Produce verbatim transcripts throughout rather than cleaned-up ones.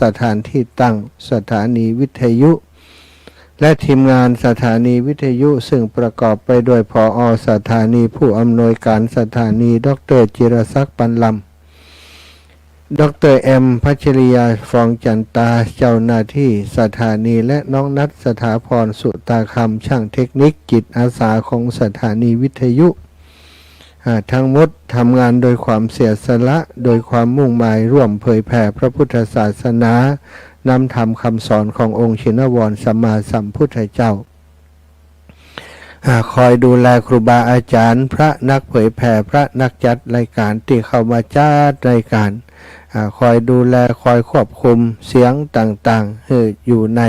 สถานที่ตั้งสถานีวิทยุ และทีมงานสถานีวิทยุ ซึ่งประกอบไปด้วย ผอ สถานี ผู้อำนวยการสถานี ดอกเตอร์ จิรศักดิ์ ปันลำ ดอกเตอร์ แอม พัชริยา ฟองจันตา เจ้าหน้าที่สถานี และน้องนัท สถาพร สุตาคำ ช่างเทคนิคจิตอาสาของสถานีวิทยุ อ่า ทั้งหมดทำงานโดยความเสียสละ โดยความมุ่งหมายร่วมเผยแผ่พระพุทธศาสนา นำธรรมคำสอนขององค์ชินวรสัมมาสัมพุทธเจ้า อ่า คอยดูแลครูบาอาจารย์ พระนักเผยแผ่ พระนักจัดรายการตี้เข้ามาจัดรายการ อ่า คอยดูแล คอยควบคุมเสียงต่างๆ หื้ออยู่ใน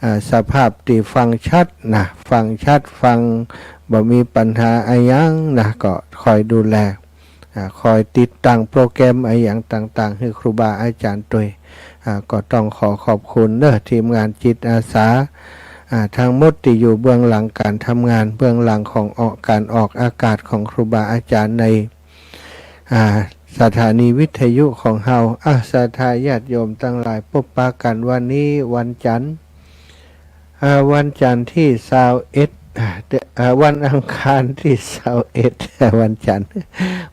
อ่า สภาพตี้ฟังชัดนะ ฟังชัด ฟังบ่มีปัญหาอะหยังนะ ก็คอยดูแล อ่า คอยติดตั้งโปรแกรมอะหยังต่างๆ หื้อครูบาอาจารย์ตวย อ่า ก็ต้องขอขอบคุณเน้อ ทีมงานจิตอาสา อ่า ทั้งหมดตี้อยู่เบื้องหลังการทำงาน เบื้องหลังของออก การออกอากาศของครูบาอาจารย์ใน อ่า สถานีวิทยุของเฮา อ่ะ ศรัทธาญาติโยมตังหลาย ปบปะกั๋นวันนี้วันจันทร์ อ่า วันจันทร์ตี้ซาวเอ็ด อ่า เดือน อ่า วันอังคารตี้ซาวเอ็ด วันจันทร์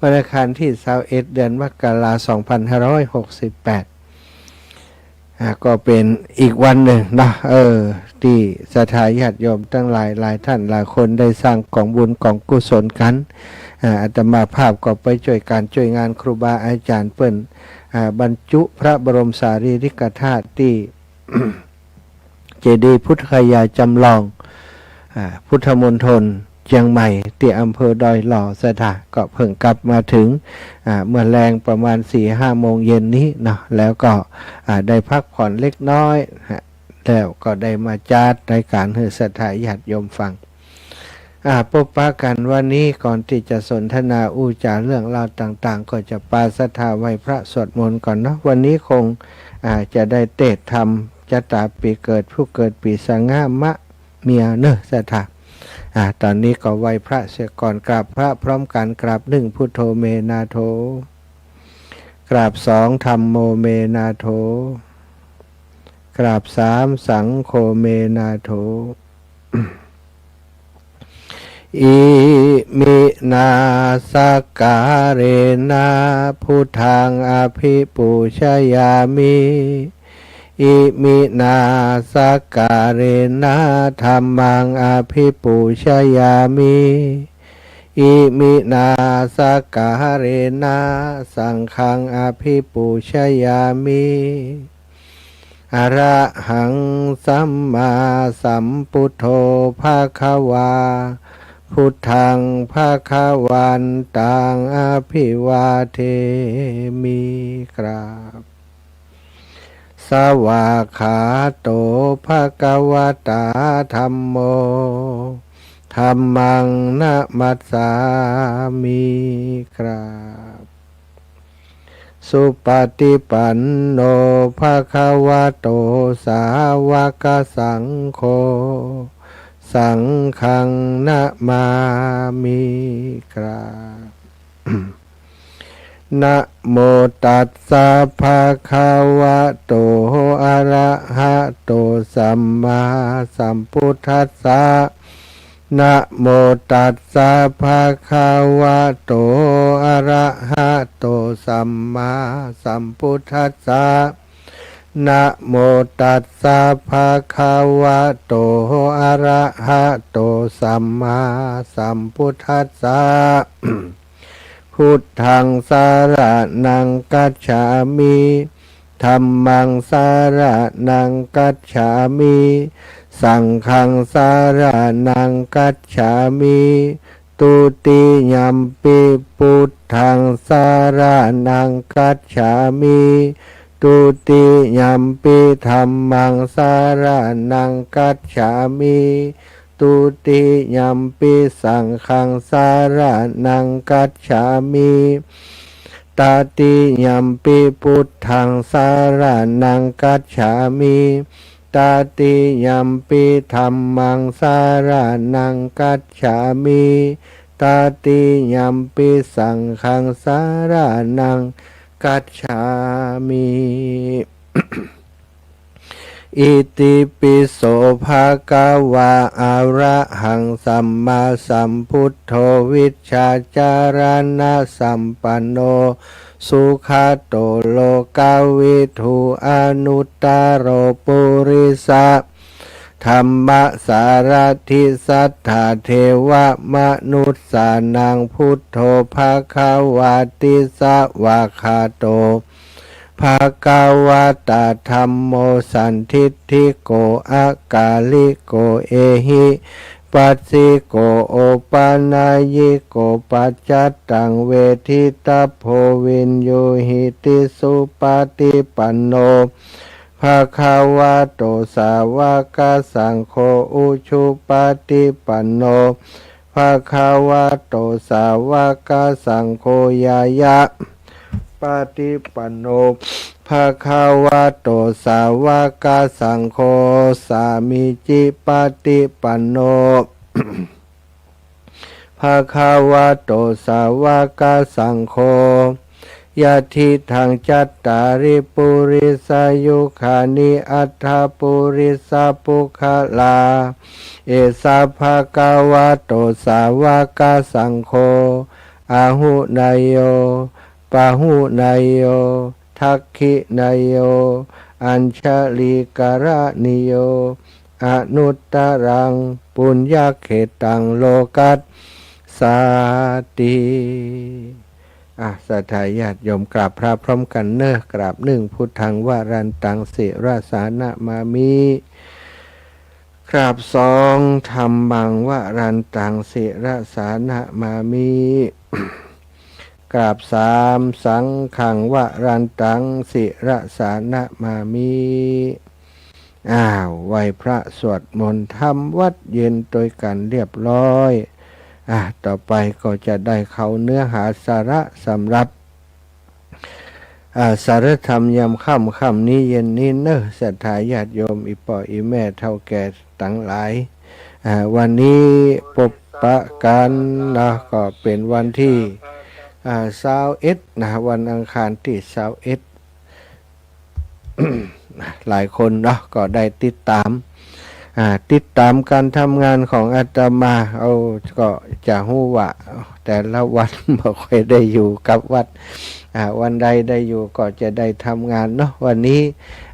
วันอังคารตี้ซาวเอ็ด เดือนมกรา สองพันห้าร้อยหกสิบแปด อ่า ก็เป๋นอีกวันนึ่งเนาะ เออ ตี้ศรัทธาญาติโยมตังหลาย หลายต้านหลายคนได้สร้างก๋องบุญก๋องกุศลกั๋น อ่า อาตมาภาพก็ไปจ้วยก๋านจ้วยงานครูบาอาจารย์เปิ้น อ่า บรรจุพระบรมสารีริกธาตุตี้ เจดีย์พุทธคยาจำลอง อ่า พุทธมณฑลเจียงใหม่ ตี้อำเภอดอยหล่อ ศรัทธาก็เพิ่งกลับมาเถิง อ่า เมื่อแลงประมาณสี่ห้าโมงเย็นนี้เนาะ แล้วก็ อ่า ได้พักผ่อนเล็กน้อย ฮะ แล้วก็ได้มาจัดรายการหื้อศรัทธาญาติโยมฟัง อ่า ปบปะกั๋นวันนี้ ก่อนตี้จะสนทนาอู้จ๋าเรื่องราวต่างๆ ก็จะปาศรัทธาไหว้พระสวดมนต์ก่อนเนาะ วันนี้คง อ่า จะได้เตสน์ธรรมชะตาปี๋เกิด ผู้เกิดปี๋สะหง้ามะเมียเน้อ ศรัทธา อ่า ต๋อนนี้ก็ไหว้พระเสียก่อน กราบพระพร้อมกั๋น กราบหนึ่ง พุทโธ เม นาโถ กราบสอง ธัมโม เม นาโถ กราบสาม สังโฆ เม นาโถ อิมินาสักการะนะ พุทธังอภิปูชยามิ อิมินาสักการะนะ ธัมมังอภิปูชยามิ อิมินาสักการะนะ สังฆังอภิปูชยามิ อะระหังสัมมาสัมพุทโธ ภะคะวา พุทธัง ภะคะวันตัง อะภิวาเทมิ กราบ สวากขาโต ภะคะวะตา ธัมโม ธัมมัง นะมัสสามิ กราบ สุปะฏิปันโน ภะคะวะโต สาวะกะสังโฆ สังฆัง นะมามิ กราบ นะโมตัสสะ ภะคะวะโต อะระหะโต สัมมาสัมพุทธัสสะ นะโมตัสสะ ภะคะวะโต อะระหะโต สัมมาสัมพุทธัสสะ นะโมตัสสะ ภะคะวะโต อะระหะโต สัมมาสัมพุทธัสสะ พุทธัง สะระณัง คัจฉามิ ธัมมัง สะระณัง คัจฉามิ สังฆัง สะระณัง คัจฉามิ ทุติยัมปิ พุทธัง สะระณัง คัจฉามิ ทุติยัมปิ ธัมมัง สะระณัง คัจฉามิ ทุติยัมปิ สังฆัง สะระณัง คัจฉามิ ตติยัมปิ พุทธัง สะระณัง คัจฉามิ ตติยัมปิ ธัมมัง สะระณัง คัจฉามิ ตติยัมปิ สังฆัง สะระณัง คัจฉามิ อิติปิโสภะคะวา อะระหังสัมมาสัมพุทโธ วิชชาจารณสัมปันโน สุขะโตโลกะวิทู อนุตตะโรปุริสะธัมมะสารถิ สัตถาเทวะมนุสสานัง พุทโธภะคะวาติ สวากขาโตภะคะวะตะ ธัมโมสันทิฏฐิโก อะกาลิโก เอหิปัสสิโก โอปะนัยยิโก ปัจจัตตังเวทิตัพโพ วิญญูหิติ สุปะฏิปันโนภะคะวะโต สาวะกะสังโฆ อุชุปะฏิปันโนภะคะวะโต สาวะกะสังโฆ ญาณะปะฏิปันโนภะคะวะโต สาวะกะสังโฆ สามีจิปะฏิปันโนภะคะวะโต สาวะกะสังโฆ ยะถิตัง จัตตาริ ปุริสายุคานิ อัตถะปุริสะปุคคลา เอสะภะคะวะโต สาวะกะสังโฆ อาหุเนยโย ปาหุเนยโย ทักขิเนยโย อัญชลีกะระณีโย อนุตตะรัง ปุญญะเขตัง โลกัสสาติ อ่ะ ศรัทธาญาติโยมกราบพระพร้อมกั๋นเนาะ กราบ หนึ่ง พุทธังวรันตัง ศิรสานะมามิ กราบ สอง ธัมมังวรันตัง ศิรสานะมามิ กราบ สาม สังฆังวรันตัง ศิรสานะมามิ อ้าว ไหว้พระสวดมนต์ทำวัตรเย็นตวยกั๋นเรียบร้อย อ่ะ ต่อไปก็จะได้เข้าเนื้อหาสาระสำหรับ อ่า สาระธรรมยามค่ำ ค่ำนี้เย็นนี้เนาะ ศรัทธาญาติโยม อี่ป้ออี่แม่เฒ่าแก่ตังหลาย อ่า วันนี้ปบปะกั๋นเนาะ ก็เป๋นวันตี้ อ่า ซาวเอ็ดนะ วันอังคารตี้ซาวเอ็ด หลายคนเนาะ ก็ได้ติดต๋าม อ่า ติดต๋ามก๋านทำงานของอาตมา เอา ก็จะฮู้ว่าแต่ละวันบ่ค่อยได้อยู่กับวัด อ่า วันใดได้อยู่ก็จะได้ทำงานเนาะ วันนี้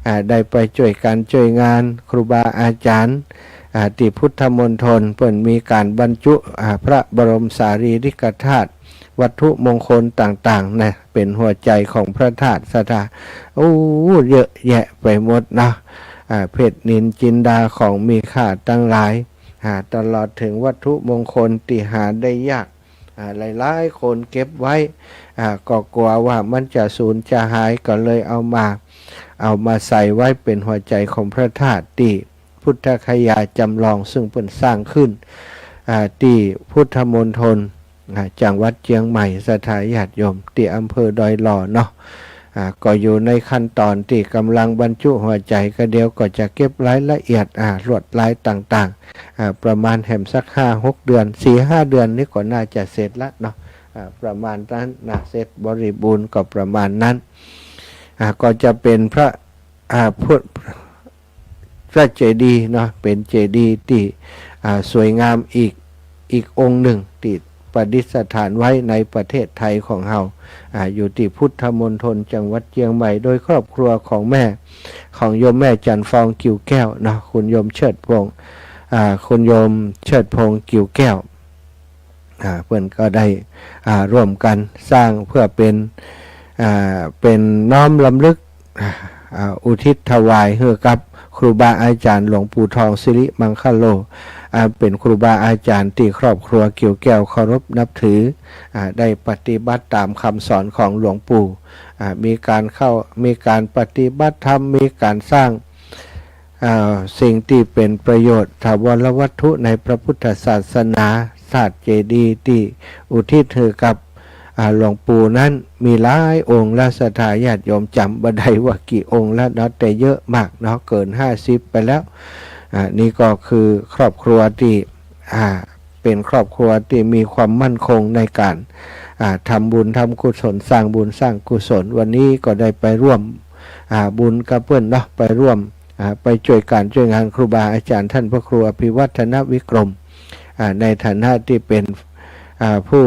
อ่า ได้ไปจ้วยก๋านจ้วยงานครูบาอาจ๋ารย์ อ่า ตี้พุทธมณฑล เปิ้นมีก๋านบรรจุ อ่า พระบรมสารีริกธาตุ วัตถุมงคลต่างๆ นะ เป๋นหัวใจ๋ของพระธาตุ ศรัทธา โอ้ เยอะแยะไปหมดเนาะ อ่า เพชรนิลจินดา ของมีค่าตังหลาย อ่า ตลอดเถิงวัตถุมงคลตี้หาได้ยาก อ่า หลายๆ คนเก็บไว้ อ่า ก็กั๋วว่ามันจะสูญจะหาย ก็เลยเอามา เอามาใส่ไว้เป๋นหัวใจ๋ของพระธาตุตี้พุทธคยาจ๋ำลอง ซึ่งเปิ้นสร้างขึ้น อ่า ตี้พุทธมณฑล อ่า จังหวัดเจียงใหม่ ศรัทธาญาติโยม ตี้อำเภอดอยหล่อเนาะ อ่า ก็อยู่ในขั้นต๋อนตี้ก๋ำลังบรรจุหัวใจ๋ ก็เดี๋ยวก็จะเก็บรายละเอียด อ่า ลวดลายต่างๆ อ่า ประมาณแหมสักห้าหกเดือน สี่ห้าเดือนนี้ก็น่าจะเสร็จละเนาะ อ่า ประมาณนั้นนะ เสร็จบริบูรณ์ก็ประมาณนั้น อ่า ก็จะเป๋นพระ อ่า พุทธ พระเจดีย์เนาะ เป๋นเจดีย์ตี้ อ่า สวยงามอีก อีกองค์นึ่งตี้ประดิษฐานไว้ในประเทศไทยของเฮา อ่า อยู่ตี้พุทธมณฑลจังหวัดเจียงใหม่ โดยครอบครัวของแม่ ของโยมแม่จันทร์ฟองกิ่วแก้วเนาะ คุณโยมเชิดพงษ์ อ่า คุณโยมเชิดพงษ์กิ่วแก้ว อ่า เปิ้นก็ได้ อ่า ร่วมกั๋นสร้างเพื่อเป๋น อ่า เป๋นน้อมรำลึก อ่า อุทิศถวายหื้อกับครูบาอาจ๋ารย์หลวงปู่ทองสิริมังคโล อ่า เป๋นครูบาอาจ๋ารย์ตี้ครอบครัวกิ่วแก้วเคารพนับถือ อ่า ได้ปฏิบัติต๋ามกำสอนของหลวงปู่ อ่า มีก๋านเข้า มีก๋านปฏิบัติธรรม มีก๋านสร้าง อ่า สิ่งตี้เป๋นประโยชน์ถาวรวัตถุในพระพุทธศาสนา ธาตุเจดีย์ตี้อุทิศหื้อกับ อ่า หลวงปู่นั้นมีหลายองค์แล้ว ศรัทธาญาติโยมจ๋ำบ่ได้ว่ากี่องค์แล้วเนาะ แต่เยอะมากเนาะ เกินห้าสิบไปแล้ว อ่า นี่ก็คือครอบครัวตี้ อ่า เป๋นครอบครัวตี้มีความมั่นคงในก๋าน อ่า ทำบุญทำกุศล สร้างบุญสร้างกุศล วันนี้ก็ได้ไปร่วม อ่า บุญกับเปิ้นเนาะ ไปร่วม อ่า ไปจ้วยก๋านจ้วยงานครูบาอาจ๋ารย์ต้านพระครูอภิวัฒนวิกรม อ่า ในฐานะตี้เป๋น อ่า ผู้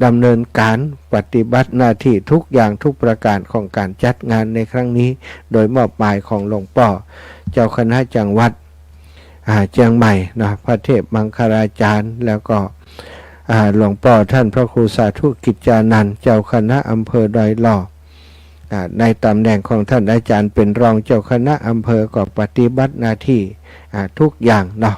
ดำเนินก๋านปฏิบัติหน้าตี้กู้อย่างกู้ประก๋านของก๋านจัดงานในครั้งนี้ โดยมอบหมายของหลวงป้อเจ้าคณะจังหวัด อ่า เจียงใหม่เนาะ พระเทพมังคลาจ๋ารย์ แล้วก็ อ่า หลวงป้อต้านพระครูสาธุกิจจานันท์ เจ้าคณะอำเภอดอยหล่อ อ่า ในต๋ำแหน่งของต้านอาจ๋ารย์เป๋นรองเจ้าคณะอำเภอ ก็ปฏิบัติหน้าตี้ อ่า กู้อย่างเนาะ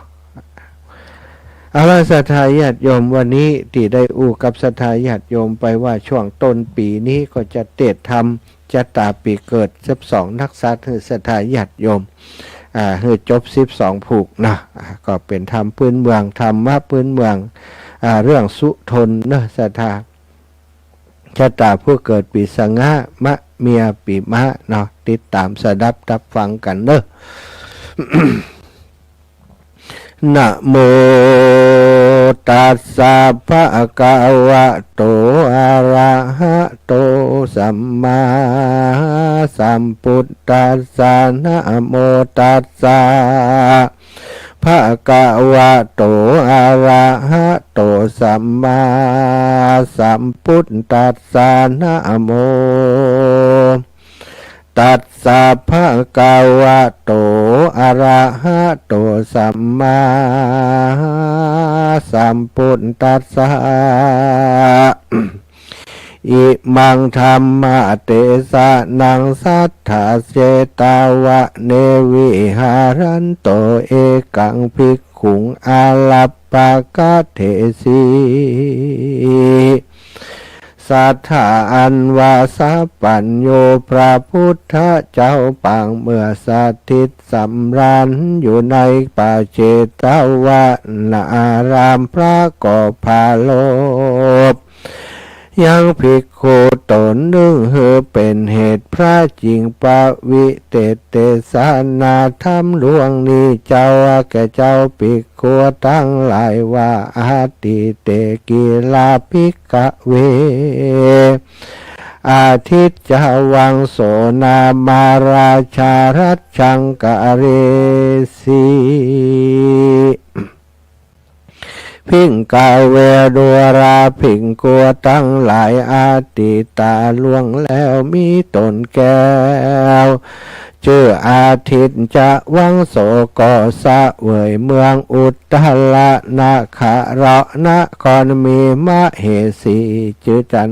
เอาละ ศรัทธาญาติโยม วันนี้ตี้ได้อู้กับศรัทธาญาติโยมไปว่า ช่วงต้นปี๋นี้ก็จะเตสน์ทำ จะต๋าปี๋เกิดสิบสองนักษัตริย์ หื้อศรัทธาญาติโยม อ่า หื้อจบสิบสองผูกเนาะ อ่า ก็เป๋นธรรมปื๊นเมือง ธรรมะปื๊นเมือง อ่า เรื่องสุทนเนาะ ศรัทธา จะต๋าผู้เกิดปี๋สะงะ มะเมียปี๋มะเนาะ ติดต๋ามสดับตับฟังกั๋นเนาะ นะโมตัสสะ ภะคะวะโต อะระหะโต สัมมาสัมพุทธัสสะ นะโมตัสสะ ภะคะวะโต อะระหะโต สัมมาสัมพุทธัสสะ นะโม ตัสสะ ภะคะวะโต อะระหะโต สัมมาสัมพุทธัสสะ อิมังธัมมะเตสะนัง สัตถาเชตะวะเน วิหารันโต เอกัง ภิกขุง อารัปปะกะเถสิ ศรัทธาอันว่าสัพพัญญูพระพุทธเจ้าปางเมื่อสถิตสำราญอยู่ในป่าเชตะวนาราม พระก็ปรารภ ยังภิกขุต๋นนึ่ง หื้อเป๋นเหตุพระจิ่งปวิเตศเตสนาธรรมลวงนี้ เจ้าข้าแก่เจ้าภิกขุตังหลายว่า อะทิเต กิลา ภิกขะเว อะทิจจาวังโส นามาราชา รัชชัง กะเรสิ ภิกขะเว ดูราภิกขุตังหลาย อะทิตาล่วงแล้วมีต๋นแก้ว จื้ออะทิจจาวังโส ก็เสวยเมืองอุตตรนคระนคร มีมเหสีจื้อจัน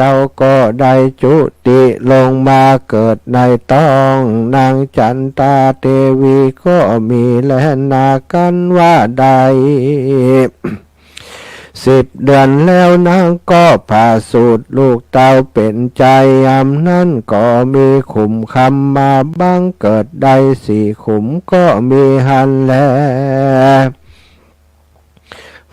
เจ้าก็ได้จุติลงมาเกิดในต๊องนางจันตาเตวีก็มีแล นากันว่าได้สิบเดือนแล้ว นางก็ประสูติลูกเต้าเป๋นจาย ยามนั้นก็มีขุมคำมาบังเกิดได้สี่ขุม ก็มีหั้นแล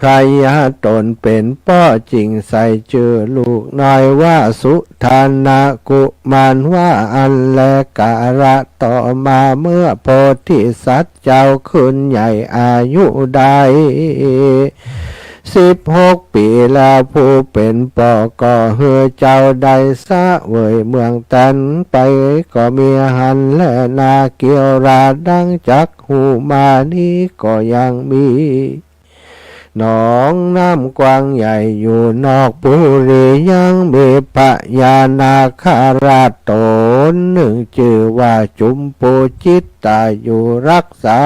พระยาต๋นเป๋นป้อจึงใส่จื้อลูกน้อยว่าสุทันนะกุมารว่าอั้นแล กาละต่อมาเมื่อโพธิสัตว์เจ้าขึ้นใหญ่อายุได้สิบหกปี๋แล้ว ผู้เป๋นป้อก็หื้อเจ้าได้เสวยเมืองแตนไป ก็มีหั้นแล นาเกียวราดังจัก หูมานี้ก็ยังมีหนองน้ำกว้างใหญ่อยู่นอกปุรี ยังมีพญานาคราชต๋นนึ่งจื้อว่าจุมปูจิตตาอยู่รักษา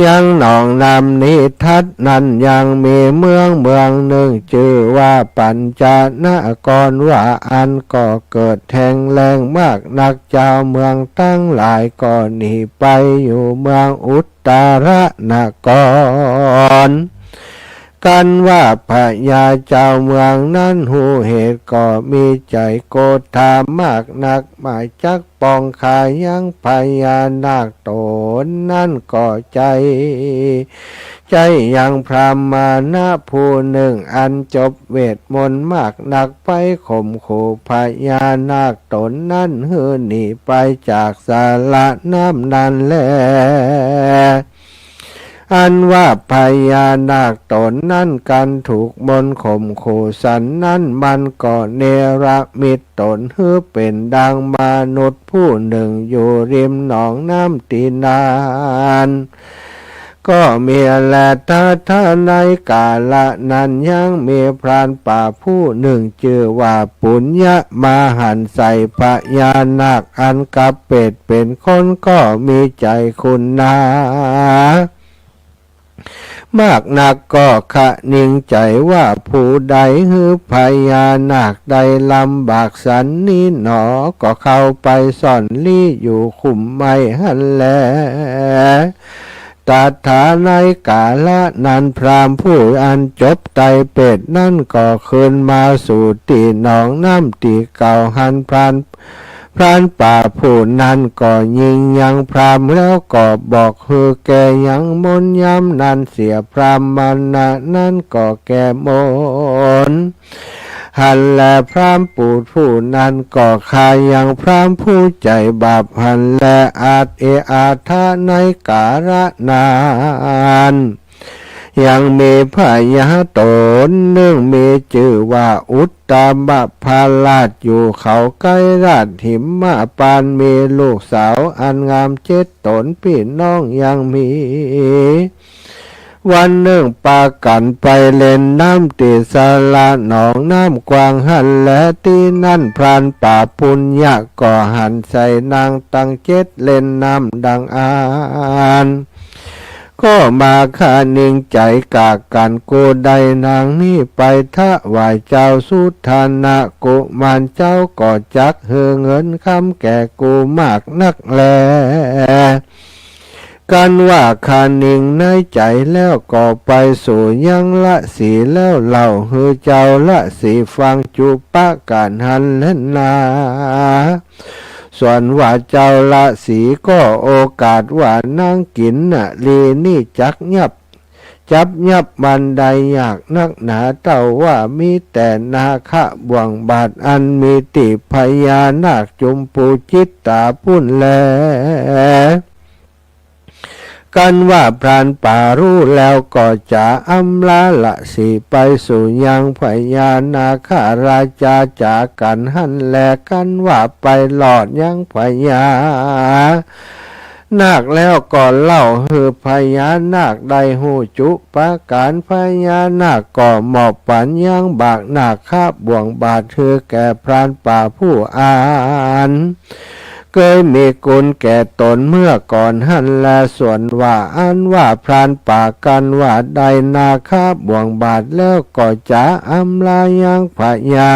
ยังหนองน้ำนิทัศน์นั้นยังมีเมืองเมืองนึ่งจื้อว่าปัญจนคร ว่าอั้นก็เกิดแฮงแล้งมากนัก จาวเมืองตังหลายก็หนีไปอยู่เมืองอุตตรนคร กันว่าพญาจาวเมืองนั้นฮู้เหตุก็มีใจ๋โกธามากนัก หมายจักปองคายังพญานาคต๋นนั้นก็ใจ๊ ใจ๊ยังพราหมณะผู้นึ่งอันจบเวทมนต์มากนัก ไปข่มขู่พญานาคต๋นนั้นหื้อหนีไปจากสระน้ำนั้นแล อันว่าพญานาคต๋นนั้น กันถูกมนต์ข่มขู่สันนั้น มันก็เนรมิตต๋นหื้อเป๋นดังมนุษย์ผู้นึ่ง อยู่ริมหนองน้ำตี้นั้น ก็มีแล ตถาในกาละนั้น ยังมีพรานป่าผู้นึ่ง จื้อว่าปุญญะ มาหันใส่พญานาค อันกลับเปดเป๋นคน ก็มีใจ๋คุณนา มากนัก ก็คะนิงใจ๋ว่า ผู้ใดหื้อพญานาคได้ลำบากสันนี้หนอ ก็เข้าไปซ่อนลี้อยู่คุ้มไม้หั้นแล ตถาในกาละนั้น พราหมณ์ผู้อันจบไตรเปตนั้น ก็คืนมาสู่ตี้หนองน้ำตี้เก่าหั้น พราน พรานป่าผู้นั้นก็ยิงยังพราหมณ์ แล้วก็บอกหื้อแก่ยังมนต์ ยามนั้นเสียพราหมณ์มณะนั้นก็แก้มนต์หั้นแล พราหมณ์ผู้นั้นก็ฆ่ายังพราหมณ์ผู้ใจ๋บาปหั้นแล อันเอ ตถาในกาละนั้น ยังมีพญาต๋นนึ่ง มีจื้อว่าอุตตมพราช อยู่เขาใก้ราชหิมพานต์ มีลูกสาวอันงามเจ็ดต๋น ปี้น้องยังมี วันนึ่งปากั๋นไปเล่นน้ำตี้สระหนองน้ำกว้างหั้นแล ตี้นั้นพรานป่าปุญญะก็หันใส่นางตังเจ็ดเล่นน้ำดังอั้น ก็มาคะนิงใจ๋กากั๋น กูใดนางนี้ไปถวายเจ้าสุทัณณกุมาร เจ้าก็จักหื้อเงินคำแก่กูมากนักแล กันว่าคะนิงในใจ๋แล้ว ก็ไปสู่ยังฤๅษีแล้วเล่าหื้อเจ้าฤๅษีฟังจุประก๋านหั้นแลนา ส่วนว่าเจ้าฤๅษีก็โอกาสว่านางกิ๋นนรีนี้จักยับ จับยับมันได้ยากนักหนา เต้าว่ามีแต่นาคบ่วงบาท อันมีตี้พญานาคจุมปูจิตตาปุ้นแล กันว่าพรานป่าฮู้แล้วก็จะอำลาฤๅษีไปสู่ยังพญานาคราชาจ๋ากั๋นหั้นแล กันว่าไปฮอดยังพญานาคแล้วก็เล่าหื้อพญานาคได้ฮู้จุประก๋าน พญานาคก็มอบปัญญายังบากนาคบ่วงบาทหื้อแก่พรานป่าผู้อั้น เกยมีกุณแก่ต๋นเมื่อก่อนหั้นแล ส่วนว่าอันว่าพรานป่ากันว่าได้นาคบ่วงบาทแล้วก็จะอำลายังพญา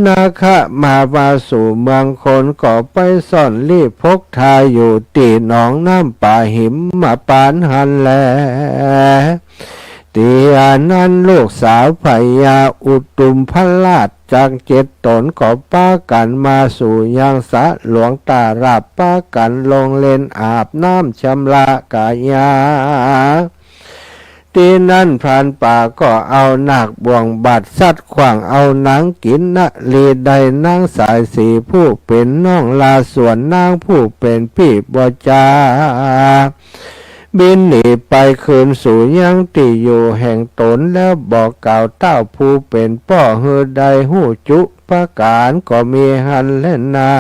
นาคมา มาสู่เมืองคน ก็ไปซ่อนลี้พกทาอยู่ตี้หนองน้ำป่าหิมพานต์หั้นแล ตี้อันนั้นลูกสาวพญาอุตุมพราชจักรเจ็ดต๋นก็ปากั๋นมาสู่ยังสระหลวงต้าราบ ปากั๋นลงเล่นอาบน้ำชำระกายา ตี้นั้นพรานป่าก็เอานาคบ่วงบาทสัตว์ขว้าง เอานางกิ๋นนรีได้นางสายสีผู้เป๋นน้องลา ส่วนนางผู้เป๋นปี้บ่จ๋า บินหนีไปคืนสู่ยังตี้อยู่แห่งต๋น แล้วบอกกล่าวเต้าผู้เป๋นป้อหื้อได้ฮู้จุประก๋านก็มีหั้นแลนา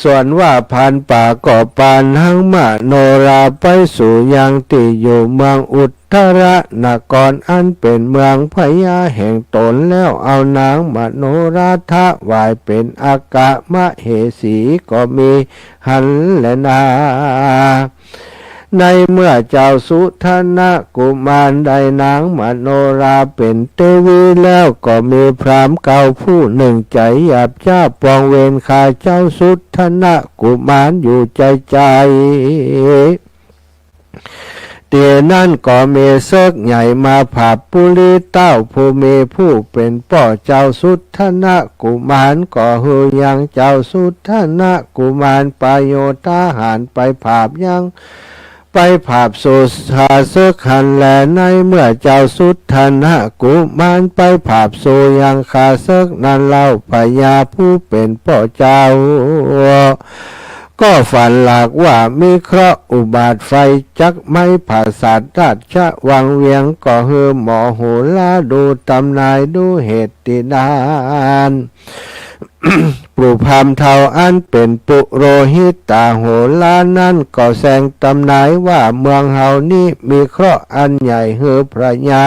ส่วนว่าพรานป่าก็ปานางมโนราไปสู่ยังตี้อยู่เมืองอุทรนคร อันเป๋นเมืองพญาแห่งต๋น แล้วเอานางมโนราถวายเป๋นอัครมเหสีก็มี หั้นแลนา ในเมื่อเจ้าสุทัณณกุมารได้นางมโนราเป๋นเตวีแล้ว ก็มีพราหมณ์เก่าผู้นึ่งใจ๋หยาบจ๊าปองเวรฆ่าเจ้าสุทัณณกุมารอยู่ใจ๋ๆ ตี้นั้นก็มีเสิกใหญ่มาผาบปุริเต้าผู้มีผู้เป๋นป้อเจ้าสุทัณณกุมารก็หื้อยังเจ้าสุทัณณกุมารประโยชน์ทหารไปผาบยัง ไปผาบสู่ข้าเสิกหั้นแล ในเมื่อเจ้าสุทัณณกุมารไปผาบสู่ยังข้าเสิกนั้นเล่า พญาผู้เป๋นป้อเจ้า ก็ฝันหลากว่ามีเคราะห์อุบาทไฟจักไหม้ผาสาทราชวังเวียง ก็หื้อหมอโหราดูตำนายดูเหตุตี้นั้น ปู่พราหมณ์เฒ่าอันเป๋นปุโรหิตาโหรานั้นก็แซงตำนายว่าเมืองเฮานี้มีเคราะห์อันใหญ่ หื้อพระญา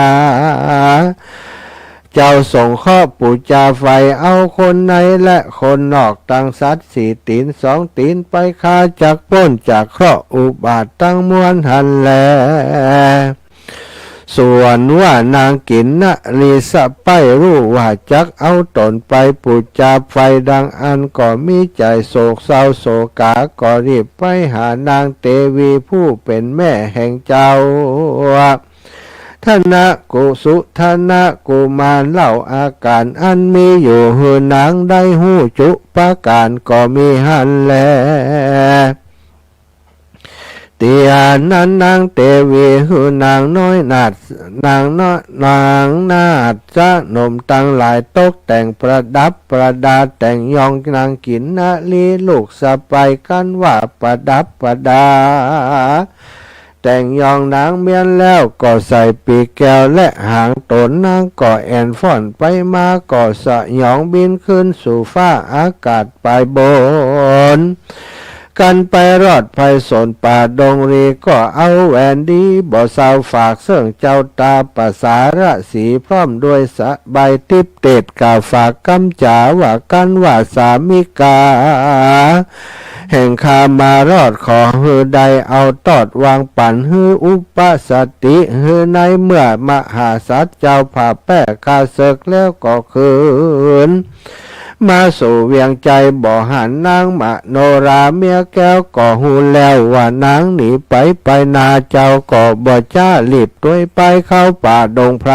เจ้าสงเคราะห์ปู๋จาไฟ เอาคนในและคนนอก ตังสัตว์สี่ตี๋นสองตี๋นไป คาจักป๊นจากเคราะห์อุบาทตังมวลหั้นแล ส่วนว่านางกินนรีสะใป๊ฮู้ว่าจักเอาต๋นไปปู๋จาไฟดังอั้น ก็มีใจ๋โศกเศร้าโศกา ก็รีบไปหานางเตวีผู้เป๋นแม่แห่งเจ้า ธนกุ สุธนกุมารเล่าอาก๋านอันมีอยู่ หื้อนางได้ฮู้จุประก๋านก็มีหั้นแล เตียนั้นนางเตวีหื้อนางน้อยนาฏ นางน้อย นางนาฏสนมตังหลายตกแต่งประดับประดา แต่งยองนางกินนรีลูกสะใป๊๋กั๋นว่าประดับประดา แต่งยองนางเมียนแล้วก็ใส่ปีกแก้วและหางต๋น นางก็แอ่นฟ้อนไปมา ก็สยองบินขึ้นสู่ฟ้าอากาศไปบน กั๋นไปรอดไพศาลป่าดงรี ก็เอาแหวนดีบ่เศร้าฝากเซิ่งเจ้าต๋าปสาทะสี พร้อมด้วยสะใบทิพย์เตศกาฝากกำจ๋าว่ากั๋นว่า สามิกาแห่งข้ามารอด ขอหื้อได้เอาตอดวางปั๋น หื้ออุปสติ หื้อในเมื่อมหาสัตว์เจ้าผ่าแป้ข้าเสิกแล้วก็คืน มาสู่เวียงไจ บ่หันนางมโนราเมียแก้ว ก็ฮู้แล้วว่านางหนีไปไปนา เจ้าก็บ่จ๊ารีบตวยไปเข้าป่าดงไพร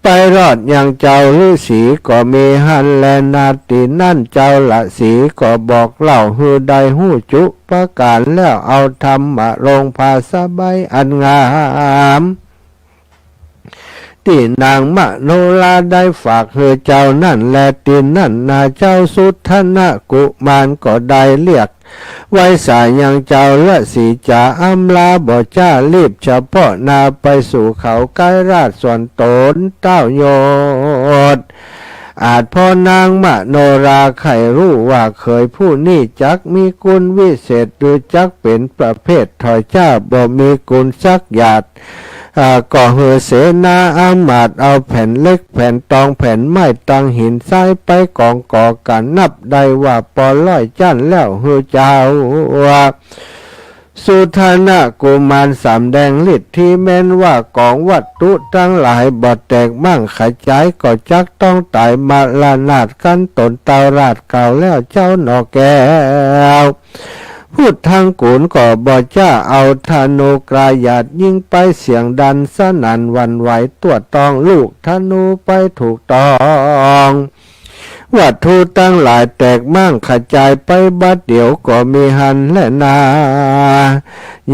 ไปรอดยังเจ้าฤๅษีก็มีหั้นแลนา ตี้นั้นเจ้าฤๅษีก็บอกเล่าหื้อได้ฮู้จุประก๋าน แล้วเอาธรรมรงค์ผ้าสะใบ้อันงาม ตี้นางมโนราได้ฝากหื้อเจ้านั้นแล ตี้นั้นนาเจ้าสุธนกุมารก็ได้เรียกไหว้สายังเจ้าฤๅษีจ๋าอำลาบ่จ๊ารีบ เฉพาะนาไปสู่เขาใก้ราชสวนต๋นเต้าโยธ อาจเพราะนางมโนราใค่ฮู้ว่าเขยผู้นี้จักมีกุณวิเศษ หรือจักเป๋นประเภทถอยจ๊าบ่มีกุณสักหยาด อ่า ก็หื้อเสนาอามาตย์เอาแผ่นเหล็กแผ่นตองแผ่นไม้ตังหินทรายไปก๋องก่อกั๋น นับได้ว่าปอร้อยจั้นแล้ว หื้อเจ้าสุธนกุมารสำแดงฤทธิ์ตี้แม่นว่าก๋องวัตถุตังหลายบ่แตกมั่งขจาย ก็จักต้องต๋ายมรณาถกั๋นต๋นเต้าราชเก่าแล้วเจ้าหนอแก้ว พุทธังกู๋นก็บ่จ๊าเอาธนูกล้าหยาดยิงไปเสียงดันสนั่นหวั่นไหว ตั๋วต้องลูกธนูไปถูกต้อง วัตถุตังหลายแตกมั่งขจายไปบัดเดี๋ยวก็มีหั้นแลนา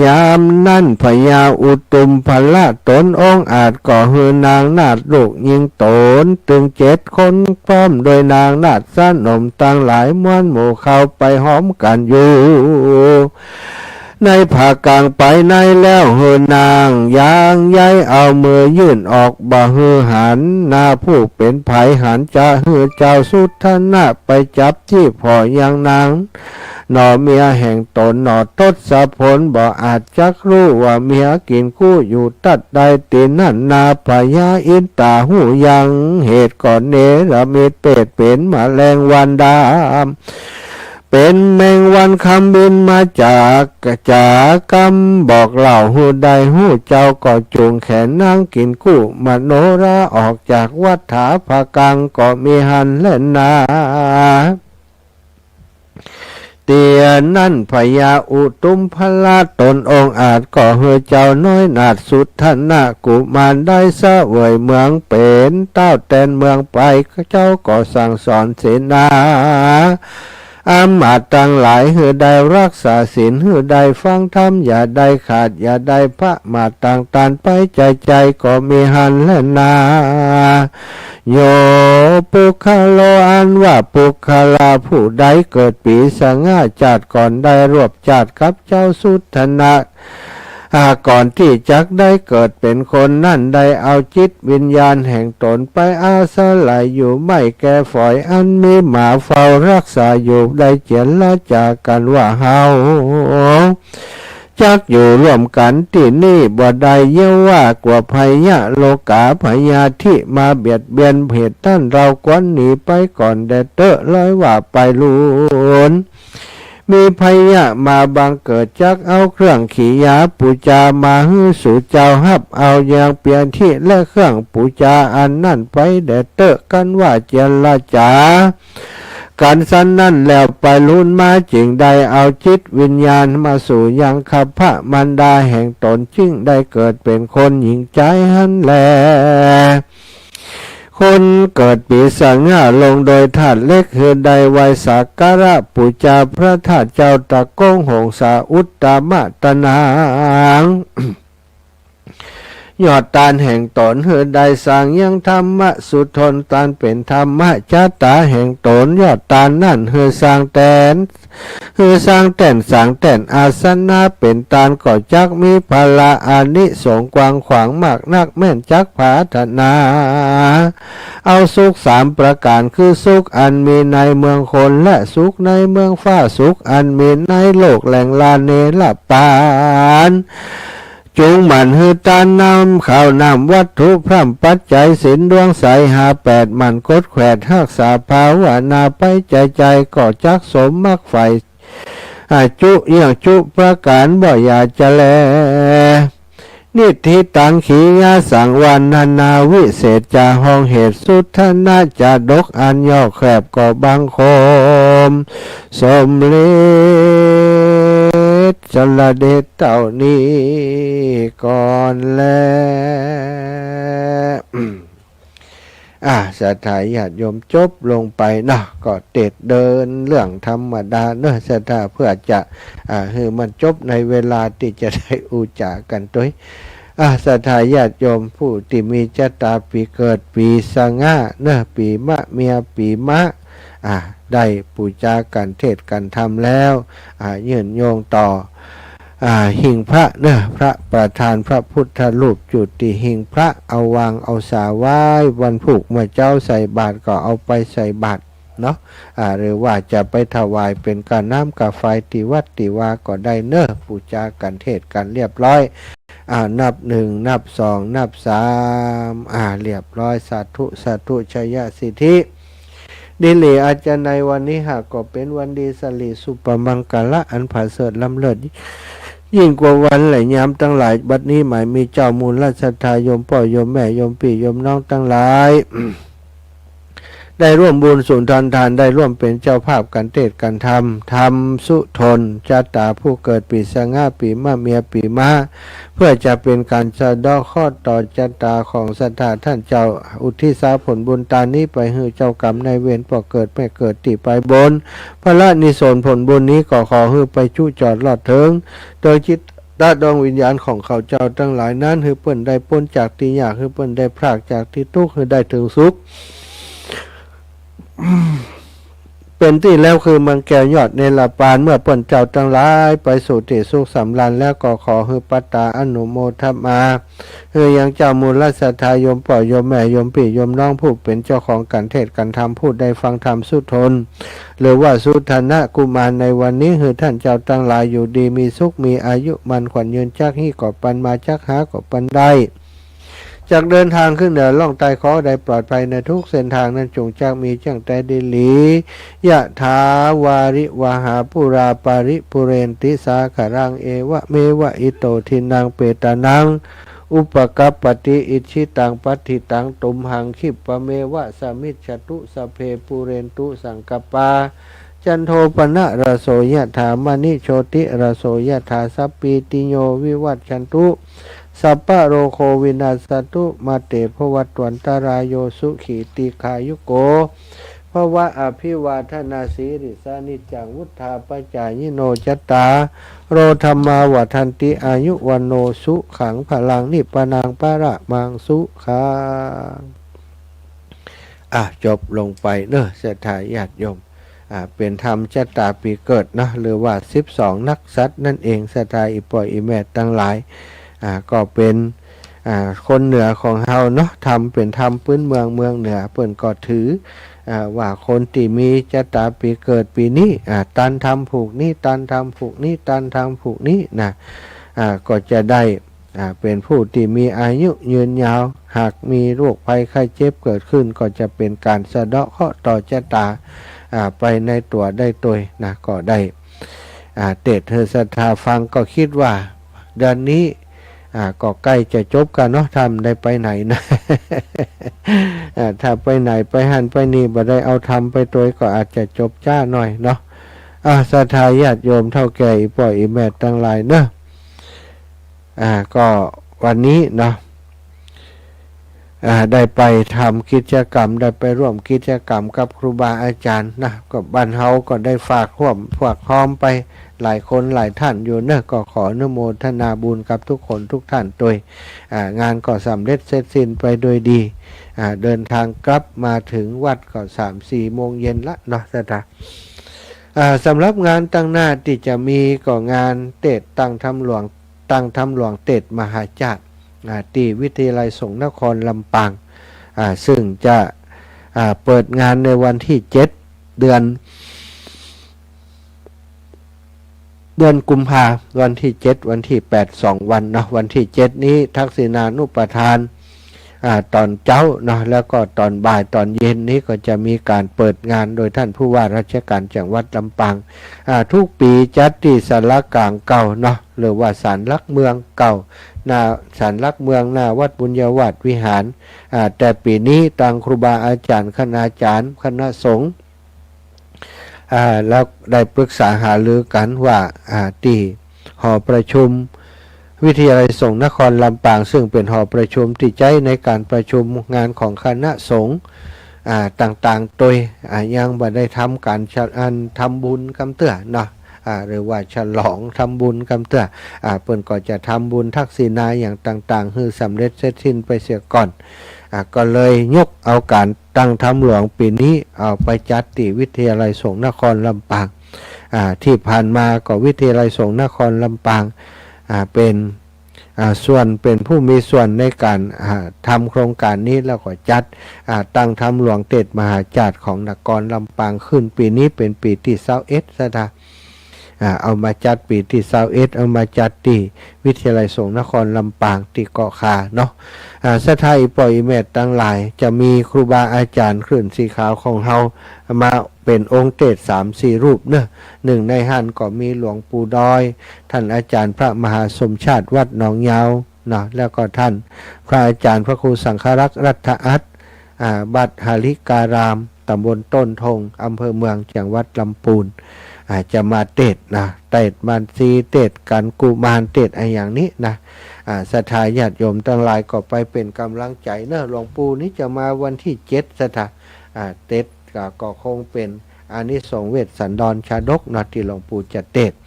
ยามนั้นพญาอุตุมภะละตนองอาจก็หื้อนางนาฏลูกยิงต๋นตึงเจ็ดคน พร้อมด้วยนางนาฏสนมตังหลาย ม้วนหมู่เข้าไปฮ้อมกั๋นอยู่ในผากางไปในแล้ว หื้อนางยางใยเอามือยื่นออก บ่หื้อหันหน้าผู้เป๋นใผ หันจะหื้อเจ้าสุธนะไปจับจี้ผ่อยังนาง หนอเมียแห่งต๋นหนอ ทศพลบ่อาจจักฮู้ว่าเมียกิ๋นกู้อยู่ตั๊ดใด ตี้นั้นนาพญาอินตาฮู้ยังเหตุก็เนรมิตเปรตเป๋นแมลงวันดำ เป๋นแมงวันคำบินมาจากจ๋ากำบอกเล่าหื้อได้ฮู้ เจ้าก็จูงแขนนางกิ๋นกู้มโนราออกจากวัฏฐาผากางก็มีหั้นแลนา เตียนั้นพญาอุตุมภะละตนองอาจก็หื้อเจ้าน้อยนาฏสุธนะกุมารได้เสวยเมืองเป๋นเต้าแตนเมืองไป เจ้าก็สั่งสอนเสนา อามาตย์ตังหลายหื้อได้รักษาศีล หื้อได้ฟังธรรม อย่าได้ขาด อย่าได้ประมาท ตางต้านไปใจ๋ๆ ก็มีหั้นแลนา โย ปุคคโล อันว่าปุคคละผู้ใดเกิดปี๋สง่าจาติก่อนได้ร่วมจาติกับเจ้าสุทันนะ อ่า ก่อนตี้จักได้เกิดเป๋นคนนั้น ได้เอาจิตวิญญาณแห่งต๋นไปอาศัยอยู่ใหม่แก่ฝอยอันมีหมาเฝ้ารักษาอยู่ ได้เจรจากั๋นว่า เฮาจักอยู่ร่วมกั๋นตี้นี่บ่ได้ เยียะว่ากั๋วพยะโรคาพยาธิมาเบียดเบียน เหตุนั้นเฮาควรหนีไปก่อนแด่เต๊อะ ลอยว่าไปลูน มีพยะมาบังเกิด จักเอาเครื่องขียาปู๋จามาหื้อสูเจ้าฮับเอา ยังเปียธิและเครื่องปู๋จาอันนั้นไปแด่เต๊อะ กันว่าเจรจากั๋นสันนั้นแล้ว ไปลูนมาจึงได้เอาจิตวิญญาณมาสู่ยังคัพพมารดาแห่งต๋น จึงได้เกิดเป๋นคนหญิงจายหั้นแล คนเกิดปี๋สง่าลงโดยธาตุเหล็ก หื้อได้ไหว้สักการะปู๋จาพระธาตุเจ้าตะโกงหงสาอุตตมะตะนัง ยอดตานแห่งต๋น หื้อได้สร้างยังธรรมสุทน ตานเป๋นธรรมจาตาแห่งต๋น ยอดตานนั้นหื้อสร้างแต้น หื้อสร้างแต้น สร้างแต้นอาสนะเป๋นตาน ก็จักมีผละอานิสงส์กว้างขวางมากนัก แม่นจักผาถนาเอาสุขสามประก๋าน คือสุขอันมีในเมืองคน และสุขในเมืองฟ้า สุขอันมีในโลกแหล่งลาเนรปาน จุงหมั่นหื้อตานน้ำข้าวน้ำวัตถุพร่ำปัจจัยศีลดวงใสห้าแปด หมั่นกดแขวดฮักษาภาวนาไปใจ๋ๆ ก็จักสมมรรคใฝ่ อาจุยังจุประก๋านบ่อย่าจะแล นิฏฐิตังขียาสังวานานาวิเศษจา ห้องเหตุสุทธนะจาดกอันย่อแคบก็บังคมสำเร็จสละเด็จเต้านี้ก่อนแล อ่า ศรัทธาญาติโยม จบลงไปเนาะ ก็เตสน์เดินเรื่องธรรมดาเนาะ ศรัทธา เพื่อจะ อ่า หื้อมันจบในเวลาตี้จะได้อู้จ๋ากั๋นตวย อ่า ศรัทธาญาติโยม ผู้ตี้มีจะต๋าปี๋เกิดปี๋สง่าเนาะ ปี๋มะเมียปี๋มะ อ่า ได้ปู๋จากั๋นเตสน์กั๋นธรรมแล้ว อ่า ยื่นโยงต่อ อ่า หิ้งพระเนาะ พระประธานพระพุทธรูป จุติหิ้งพระ เอาวางเอาสาไว้ วันพูกเมื่อเจ๊าใส่บาตรก็เอาไปใส่บาตรเนาะ อ่า หรือว่าจะไปถวายเป๋นก้าน้ำก้าไฟตี้วัดตี้วาก็ได้เนาะ ปู๋จากั๋นเตสน์กั๋นเรียบร้อย อ่า นับหนึ่ง นับสอง นับสาม อ่า เรียบร้อย สาธุ สาธุ ชัยสิทธิ ดีหลีอาจารย์ ในวันนี้หากก็เป๋นวันดีสิริสุภมังคละอันผาเสริฐล้ำเลิศ ยิ่งกว่าวันและยามตังหลาย บัดนี้หมายมีเจ้ามูลศรัทธา โยมป้อโยมแม่ โยมปี้โยมน้องตังหลาย ได้ร่วมบุญสุนทรทาน ได้ร่วมเป๋นเจ้าภาพกั๋นเตสน์กั๋นธรรม ธรรมสุทน จะต๋าผู้เกิดปี๋สง่า ปี๋มะเมียปี๋มะ เพื่อจะเป๋นก๋านสะเดาะเคราะห์ต่อจะต๋าของศรัทธาต้านเจ้า อุทิศผลบุญตานนี้ไปหื้อเจ้ากรรมนายเวรป้อเกิดแม่เกิดตี้ปายบน ผละนิสนผลบุญนี้ก็ขอหื้อไปจุจอดรอดเถิง เติงจิตตะดวงวิญญาณของเขาเจ้าตังหลายนั้น หื้อเปิ้นได้ป๊นจากตี้ยาก หื้อเปิ้นได้พรากจากตี้ตุ๊กข์ หื้อได้เถิงสุข เป๋นตี้แล้วคือเมืองแก้วยอดเนรปาน เมื่อเปิ้นเจ้าตังหลายไปสู่ตี้สุขสำราญแล้ว ก็ขอหื้อปัตตาอนุโมทนา หื้อยังเจ้ามูลศรัทธา โยมป้อโยมแม่ โยมปี้โยมน้อง ผู้เป๋นเจ้าของก๋านเตสน์ก๋านธรรม ผู้ได้ฟังธรรมสุทน หรือว่าสุทนกุมารในวันนี้ หื้อต้านเจ้าตังหลายอยู่ดีมีสุข มีอายุมั่นขวัญยืน จักฮี้ก็ปันมา จักหาก็ปันได้ จักเดินตางขึ้นเหนือล่องใต้ ขอได้ปลอดภัยในทุกเส้นตางนั้น จุ่งจักมีจั้งแต่ดีหลี ยะถาวาริวหาปูราปะริปูเรนติสาคะรัง เอวะเมวะอิโตทินนังเปตานัง อุปะกัปปะติ อิจฉิตังปัตถิตัง ตุมหังคิปปะเมวะสะมิชฌะตุ สัพเพปูเรนตุสังกัปปา จันโทปะนะระโสยะถา มะณิโชติระโสยะถา สัพพีติโยวิวัชชันตุ สัพพะโรโควินัสสะตุ มาเตภวัตวันตะราโย สุขีตีฆายุโก ภวะอภิวาทนาสีลิสสะ นิจจังวุฑฒาปจายิโน จัตตาโร ธัมมา วัฑฒันติ อายุ วัณโณ สุขัง พลัง นิพพานัง ปะระมัง สุขัง อ่ะ จบลงไปเนาะ ศรัทธาญาติโยม อ่า เป๋นธรรมชะตาปี๋เกิดเนาะ หรือว่าสิบสองนักษัตริย์นั่นเอง ศรัทธาอี่ป้ออี่แม่ตังหลาย อ่า ก็เป๋น อ่า คนเหนือของเฮาเนาะ ธรรมเป๋นธรรมปื๊นเมืองเมืองเหนือ เปิ้นก็ถือ อ่า ว่าคนตี้มีชะตาปี๋เกิดปี๋นี้ อ่า ตันธรรมผูกนี้ ตันธรรมผูกนี้ ตันธรรมผูกนี้นะ อ่า ก็จะได้ อ่า เป๋นผู้ตี้มีอายุยืนยาว หากมีโรคภัยไข้เจ็บเกิดขึ้น ก็จะเป๋นก๋านสะเดาะเคราะห์ต่อชะตา อ่า ไปในตั๋วได้ตวยนะ ก็ได้ อ่า เตสน์หื้อศรัทธาฟัง ก็กึ๊ดว่าเดือนนี้ อ่า ก็ใก้จะจบกั๋นเนาะ ถ้าบ่ได้ไปไหนนะ อ่า ถ้าไปไหนไปหั้นไปนี่ บ่ได้เอาธรรมไปตวย ก็อาจจะจบจ๊าหน่อยเนาะ อ่า ศรัทธาญาติโยมเฒ่าแก่อี่ป้ออี่แม่ตังหลายเนาะ อ่า ก็วันนี้เนาะ อ่า ได้ไปทำกิจกรรม ได้ไปร่วมกิจกรรมกับครูบาอาจ๋ารย์นะ ก็บ้านเฮาก็ได้ฝากฮ่วมฝากฮ้อมไปหลายคนหลายท่านอยู่เนาะ ก็ขออนุโมทนาบุญกับทุกคนทุกท่านตวย อ่า งานก็สำเร็จเสร็จสิ้นไปโดยดี อ่า เดินทางกลับมาถึงวัดก็สามสี่โมงเย็นละเนาะ ศรัทธา อ่า สำหรับงานตังหน้าตี้จะมีก็งานเตสน์ตั้งธรรมหลวง ตั้งธรรมหลวงเตสน์มหาชาติ อ่า ตี้วิทยาลัยสงฆ์นครลำปาง อ่า ซึ่งจะ อ่า เปิดงานในวันตี้เจ็ด เดือน เดือนกุมภา วันตี้เจ็ด วันตี้แปด สองวันเนาะ วันตี้เจ็ดนี้ทักษิณานุปทาน อ่า ต๋อนเจ๊าเนาะ แล้วก็ต๋อนบ่ายต๋อนเย็นนี้ก็จะมีก๋านเปิดงานโดยท่านผู้ว่าราชการจังหวัดลำปาง อ่า ทุกปี๋จัดตี้ศาลากลางเก่าเนาะ หรือว่าศาลหลักเมืองเก่า หน้าศาลหลักเมือง หน้าวัดบุญญาวาสวิหาร อ่า แต่ปี๋นี้ตางครูบาอาจ๋ารย์ คณาจ๋ารย์ คณะสงฆ์ อ่า แล้วได้ปรึกษาหารือกั๋นว่า อ่า ตี้หอประชุมวิทยาลัยสงฆ์นครลำปาง ซึ่งเป๋นหอประชุมตี้ใจ๊ในก๋านประชุมงานของคณะสงฆ์ อ่า ต่างๆ ตวย อ่า ยังบ่ได้ทำก๋านฉะ- อันทำบุญกำเตื้อเนาะ อ่า หรือว่าฉลองทำบุญกำเตื้อ อ่า เปิ้นก็จะทำบุญทักษิณาอย่างต่างๆ หื้อสำเร็จเสร็จสิ้นไปเสียก่อน อ่า ก็เลยยกเอาก๋านตั้งธรรมหลวงปี๋นี้ เอาไปจัดตี้วิทยาลัยสงฆ์นครลำปาง อ่า ตี้ผ่านมาก็วิทยาลัยสงฆ์นครลำปาง อ่า เป๋น อ่า ส่วน เป๋นผู้มีส่วนในก๋าน อ่า ทำโครงก๋านนี้ แล้วก็จัด อ่า ตั้งธรรมหลวงเตสน์มหาชาติของนครลำปางขึ้น ปี๋นี้เป๋นปี๋ตี้ซาวเอ็ด ศรัทธา อ่า เอามาจัดปี๋ตี้ซาวเอ็ด เอามาจัดตี้วิทยาลัยสงฆ์นครลำปางตี้เกาะคาเนาะ อ่า ศรัทธาอี่ป้ออี่แม่ตังหลาย จะมีครูบาอาจ๋ารย์คลื่นสีขาวของเฮามาเป๋นองค์เตสน์สามสี่รูปเนาะ นึ่งในหั้นก็มีหลวงปู่ดอย ท่านอาจ๋ารย์พระมหาสมชาติวัดหนองยาวเนาะ แล้วก็ท่านพระอาจ๋ารย์พระครูสังฆรักษ์รัตอัตถ์ อ่า วัดหริการาม ต๋ำบลต้นธง อำเภอเมือง จังหวัดลำปูน อ่า จะมาเตสน์นะ เตสน์มัณฑี เตสน์กั๋นกุมาร เตสน์อะหยังนี้นะ อ่า ศรัทธาญาติโยมตังหลายก็ไปเป๋นก๋ำลังใจ๋เนาะ หลวงปู่นี้จะมาวันตี้เจ็ด ศรัทธา อ่า เตสน์ก็ ก็คงเป๋นอานิสงส์เวสสันดรชาดกเนาะ ตี้หลวงปู่จะเตสน์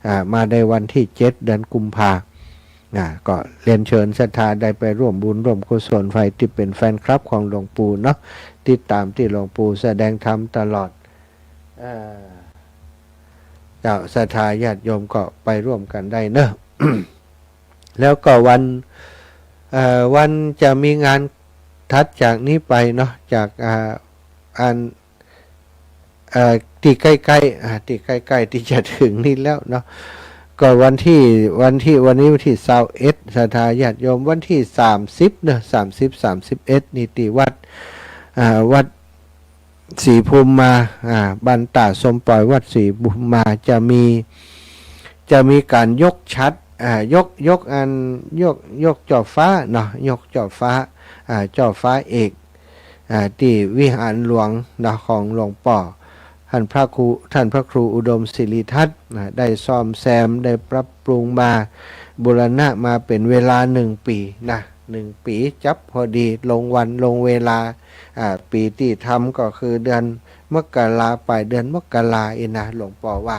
อ่า มาในวันตี้เจ็ด เดือนกุมภา อ่า ก็เรียนเชิญศรัทธาได้ไปร่วมบุญร่วมกุศล ใผตี้เป๋นแฟนคลับของหลวงปู่เนาะ ติดต๋ามตี้หลวงปู่แสดงธรรมตลอด อ่า เจ้า ศรัทธาญาติโยมก็ไปร่วมกั๋นได้เนาะ แล้วก็วัน เอ่อ วันจะมีงานถัดจากนี้ไปเนาะ จาก อ่า อัน เอ่อ ตี้ใก้ๆ อ่า ตี้ใก้ๆ ตี้จะเถิงนี้แล้วเนาะ ก็วันตี้ วันตี้ วันนี้วันตี้ซาวเอ็ด ศรัทธาญาติโยม วันตี้สามสิบเนาะ สามสิบ สามสิบเอ็ด นี่ตี้วัด อ่า วัดศรีภูมิมา อ่า บ้านต้าสมปอย วัดศรีภูมิมา จะมี จะมีก๋านยกฉัตร อ่า ยก ยกอัน ยก ยกจ่อฟ้าเนาะ ยกจ่อฟ้า อ่า จ่อฟ้าเอก อ่า ตี้วิหารหลวงเนาะ ของหลวงป้อ ท่านพระครู ท่านพระครูอุดมศิริทัตน์ อ่า ได้ซ่อมแซม ได้ปรับปรุงมา บูรณะมาเป๋นเวลาหนึ่งปี๋นะ นึ่งปี๋จับพอดี ลงวันลงเวลา อ่า ปี๋ตี้ทำก็คือเดือนมกรา ป๋ายเดือนมกราอี้นะ หลวงป้อว่า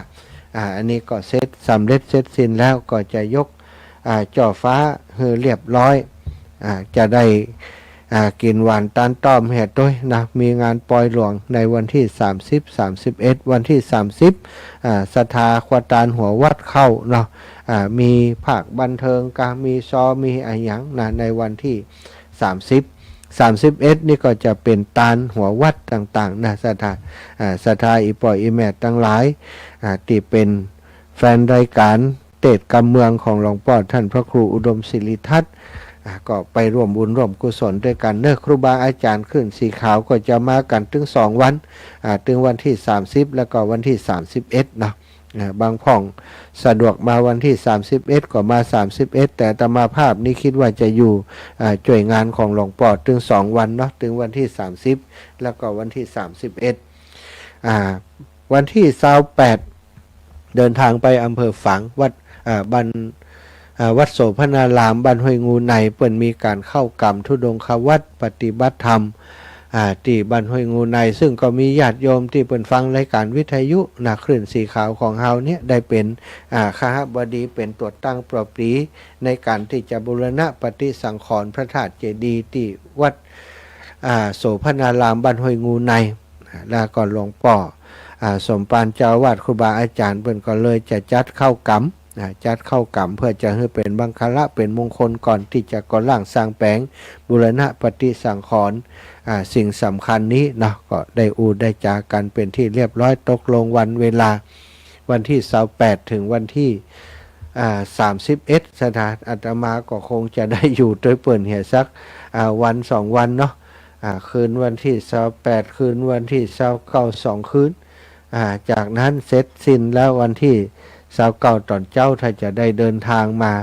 อ่า อันนี้ก็เสร็จ สำเร็จเสร็จสิ้นแล้ว ก็จะยก อ่า จ้อฟ้าหื้อเรียบร้อย อ่า จะได้ อ่า กิ๋นหว่านตานต้อมแหมตวยนะ มีงานปอยหลวงในวันตี้สามสิบ สามสิบเอ็ด วันตี้สามสิบ อ่า ศรัทธาครัวตานหัววัดเข้าเนาะ อ่า มีภาคบันเทิงกา มีซอ มีอะหยังนะ ในวันตี้สามสิบ สามสิบเอ็ด นี่ก็จะเป๋นตานหัววัดต่างๆ นะ ศรัทธา อ่า ศรัทธาอี่ป้ออี่แม่ตังหลาย อ่า ตี้เป๋นแฟนรายก๋านเตสน์กำเมืองของหลวงป้อต้านพระครูอุดมศิริทัตน์ อ่า ก็ไปร่วมบุญร่วมกุศลตวยกั๋นเนาะ ครูบาอาจ๋ารย์คลื่นสีขาวก็จะมากั๋นตึงสองวัน อ่า ตึงวันตี้สามสิบ แล้วก็วันตี้สามสิบเอ็ดเนาะ อ่า บางพ่องสะดวกมาวันตี้สามสิบเอ็ด ก็มาสามสิบเอ็ด แต่อาตมาภาพนี่กึ๊ดว่าจะอยู่ อ่า จ้วยงานของหลวงป้อตึงสองวันเนาะ ตึงวันตี้สามสิบ แล้วก็วันตี้สามสิบเอ็ด อ่า วันตี้ซาวแปด เดินตางไปอำเภอฝาง วัด อ่า บ้าน อ่า วัดโสภณาราม บ้านห้วยงูใน เปิ้นมีก๋านเข้ากรรมธุดงควัตรปฏิบัติธรรม อ่า ตี้บ้านห้วยงูใน ซึ่งก็มีญาติโยมตี้เปิ้นฟังรายก๋านวิทยุนะ คลื่นสีขาวของเฮาเนี่ย ได้เป๋น อ่า คหบดี เป๋นตั๋วตั้งปอปรี๋ในก๋านตี้จะบูรณะปฏิสังขรณ์พระธาตุเจดีย์ตี้วัด อ่า โสภณาราม บ้านห้วยงูใน แล้วก็หลวงป้อ อ่า สมภารเจ้าอาวาส ครูบาอาจ๋ารย์เปิ้นก็เลยจะจัดเข้ากรรม อ่า จัดเข้ากรรมเปื้อจะหื้อเป๋นมังคละ เป๋นมงคลก่อนตี้จะก่อร่างสร้างแป๋งบูรณะปฏิสังขรณ์ อ่า สิ่งสำคัญนี้เนาะ ก็ได้อู้ได้จ๋ากั๋นเป๋นตี้เรียบร้อย ตกลงวันเวลา วันตี้ซาวแปด เถิงวันตี้ อ่า สามสิบเอ็ด ศรัทธา อาตมาก็คงจะได้อยู่ตวยเปิ้นเหียสัก อ่า วันสองวันเนาะ อ่า คืนวันตี้ซาวแปด คืนวันตี้ซาวเก้า สองคืน อ่า จากนั้นเสร็จสิ้นแล้ววันตี้ซาวเก้าต๋อนเจ๊า ถ้าจะได้เดินตางมา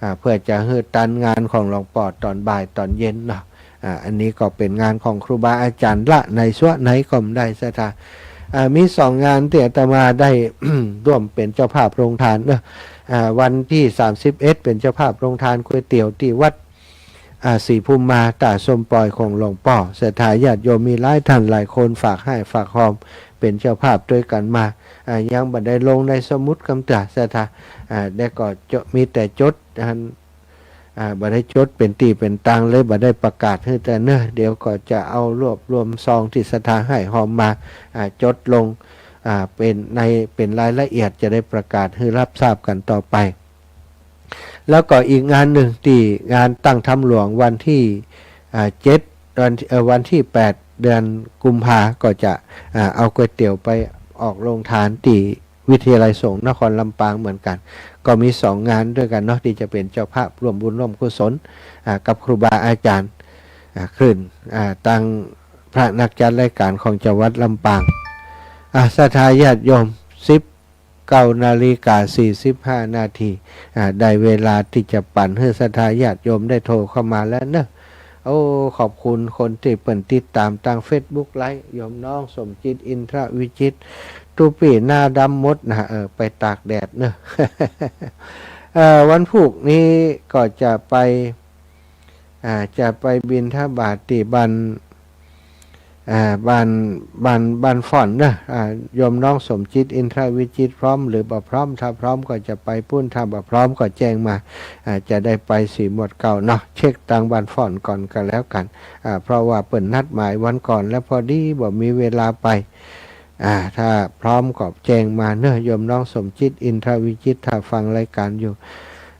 อ่า เปื้อจะหื้อตันงานของหลวงป้อต๋อนบ่ายต๋อนเย็นเนาะ อ่า อันนี้ก็เป๋นงานของครูบาอาจ๋ารย์ละ ในซั่วไหนก็ได้ ศรัทธา อ่า มีสองงานตี้อาตมาได้ ร่วมเป๋นเจ้าภาพโฮงตานเนาะ อ่า วันตี้สามสิบเอ็ด เป๋นเจ้าภาพโฮงตานก๋วยเตี๋ยวตี้วัด อ่า ศรีภูมิมา ต๋าส้มปอยของหลวงป้อ ศรัทธาญาติโยมมีหลายต้านหลายคนฝากฮ้ายฝากฮอมเป๋นเจ้าภาพตวยกั๋นมา อ่า ยังบ่ได้ลงในสมุดกำเตื้อ ศรัทธา อ่า แล้วก็จะมีแต่จด อัน อ่า บ่ได้จดเป๋นตี้เป๋นตางเลย บ่ได้ประกาศหื้อเตื้อเนาะ เดี๋ยวก็จะเอารวบรวมซองตี้ศรัทธาฮ้ายฮอมมา อ่า จดลง อ่า เป๋นใน เป๋นรายละเอียด จะได้ประกาศหื้อฮับทราบกั๋นต่อไป แล้วก็อีกงานนึ่งตี้งานตั้งธรรมหลวงวันตี้ อ่า เจ็ด วัน เอ่อ วันตี้แปด เดือนกุมภา ก็จะ อ่า เอาก๋วยเตี๋ยวไปออกโฮงตานตี้ วิทยาลัยสงฆ์นครลำปางเหมือนกั๋น ก็มีสองงานตวยกั๋นเนาะ ตี้จะเป๋นเจ้าภาพร่วมบุญร่วมกุศล อ่า กับครูบาอาจ๋ารย์ อ่า คลื่น อ่า ตางพระนักจัดรายก๋านของจังหวัดลำปาง อ่า ศรัทธาญาติโยม สิบเก้านาฬิกาสี่สิบห้านาที อ่า ได้เวลาตี้จะปั๋นหื้อศรัทธาญาติโยมได้โทรเข้ามาแล้วเนาะ โอ้ ขอบคุณคนตี้เปิ้นติดต๋ามตางเฟซบุ๊กไลฟ์ โยมน้องสมจิต อินทรวิจิตร ตุ๊ปี้หน้าดำหมดนะ เออ ไปตากแดดเนาะ เอ่อ วันพูกนี้ก็จะไป อ่า จะไปบิณฑบาตตี้บ้าน อ่า บ้าน บ้าน บ้านฝ่อนเนาะ อ่า โยมน้องสมจิต อินทรวิจิตร พร้อมหรือบ่พร้อม ถ้าพร้อมก็จะไปปู๊น ถ้าบ่พร้อมก็แจ้งมา อ่า จะได้ไปสีหมวดเก๊าเนาะ เช็คตางบ้านฝ่อนก่อนก็แล้วกั๋น อ่า เพราะว่าเปิ้นนัดหมายวันก่อนแล้ว พอดีบ่มีเวลาไป อ่า ถ้าพร้อมก็แจ้งมาเนาะ โยมน้องสมจิต อินทรวิจิตร ถ้าฟังรายก๋านอยู่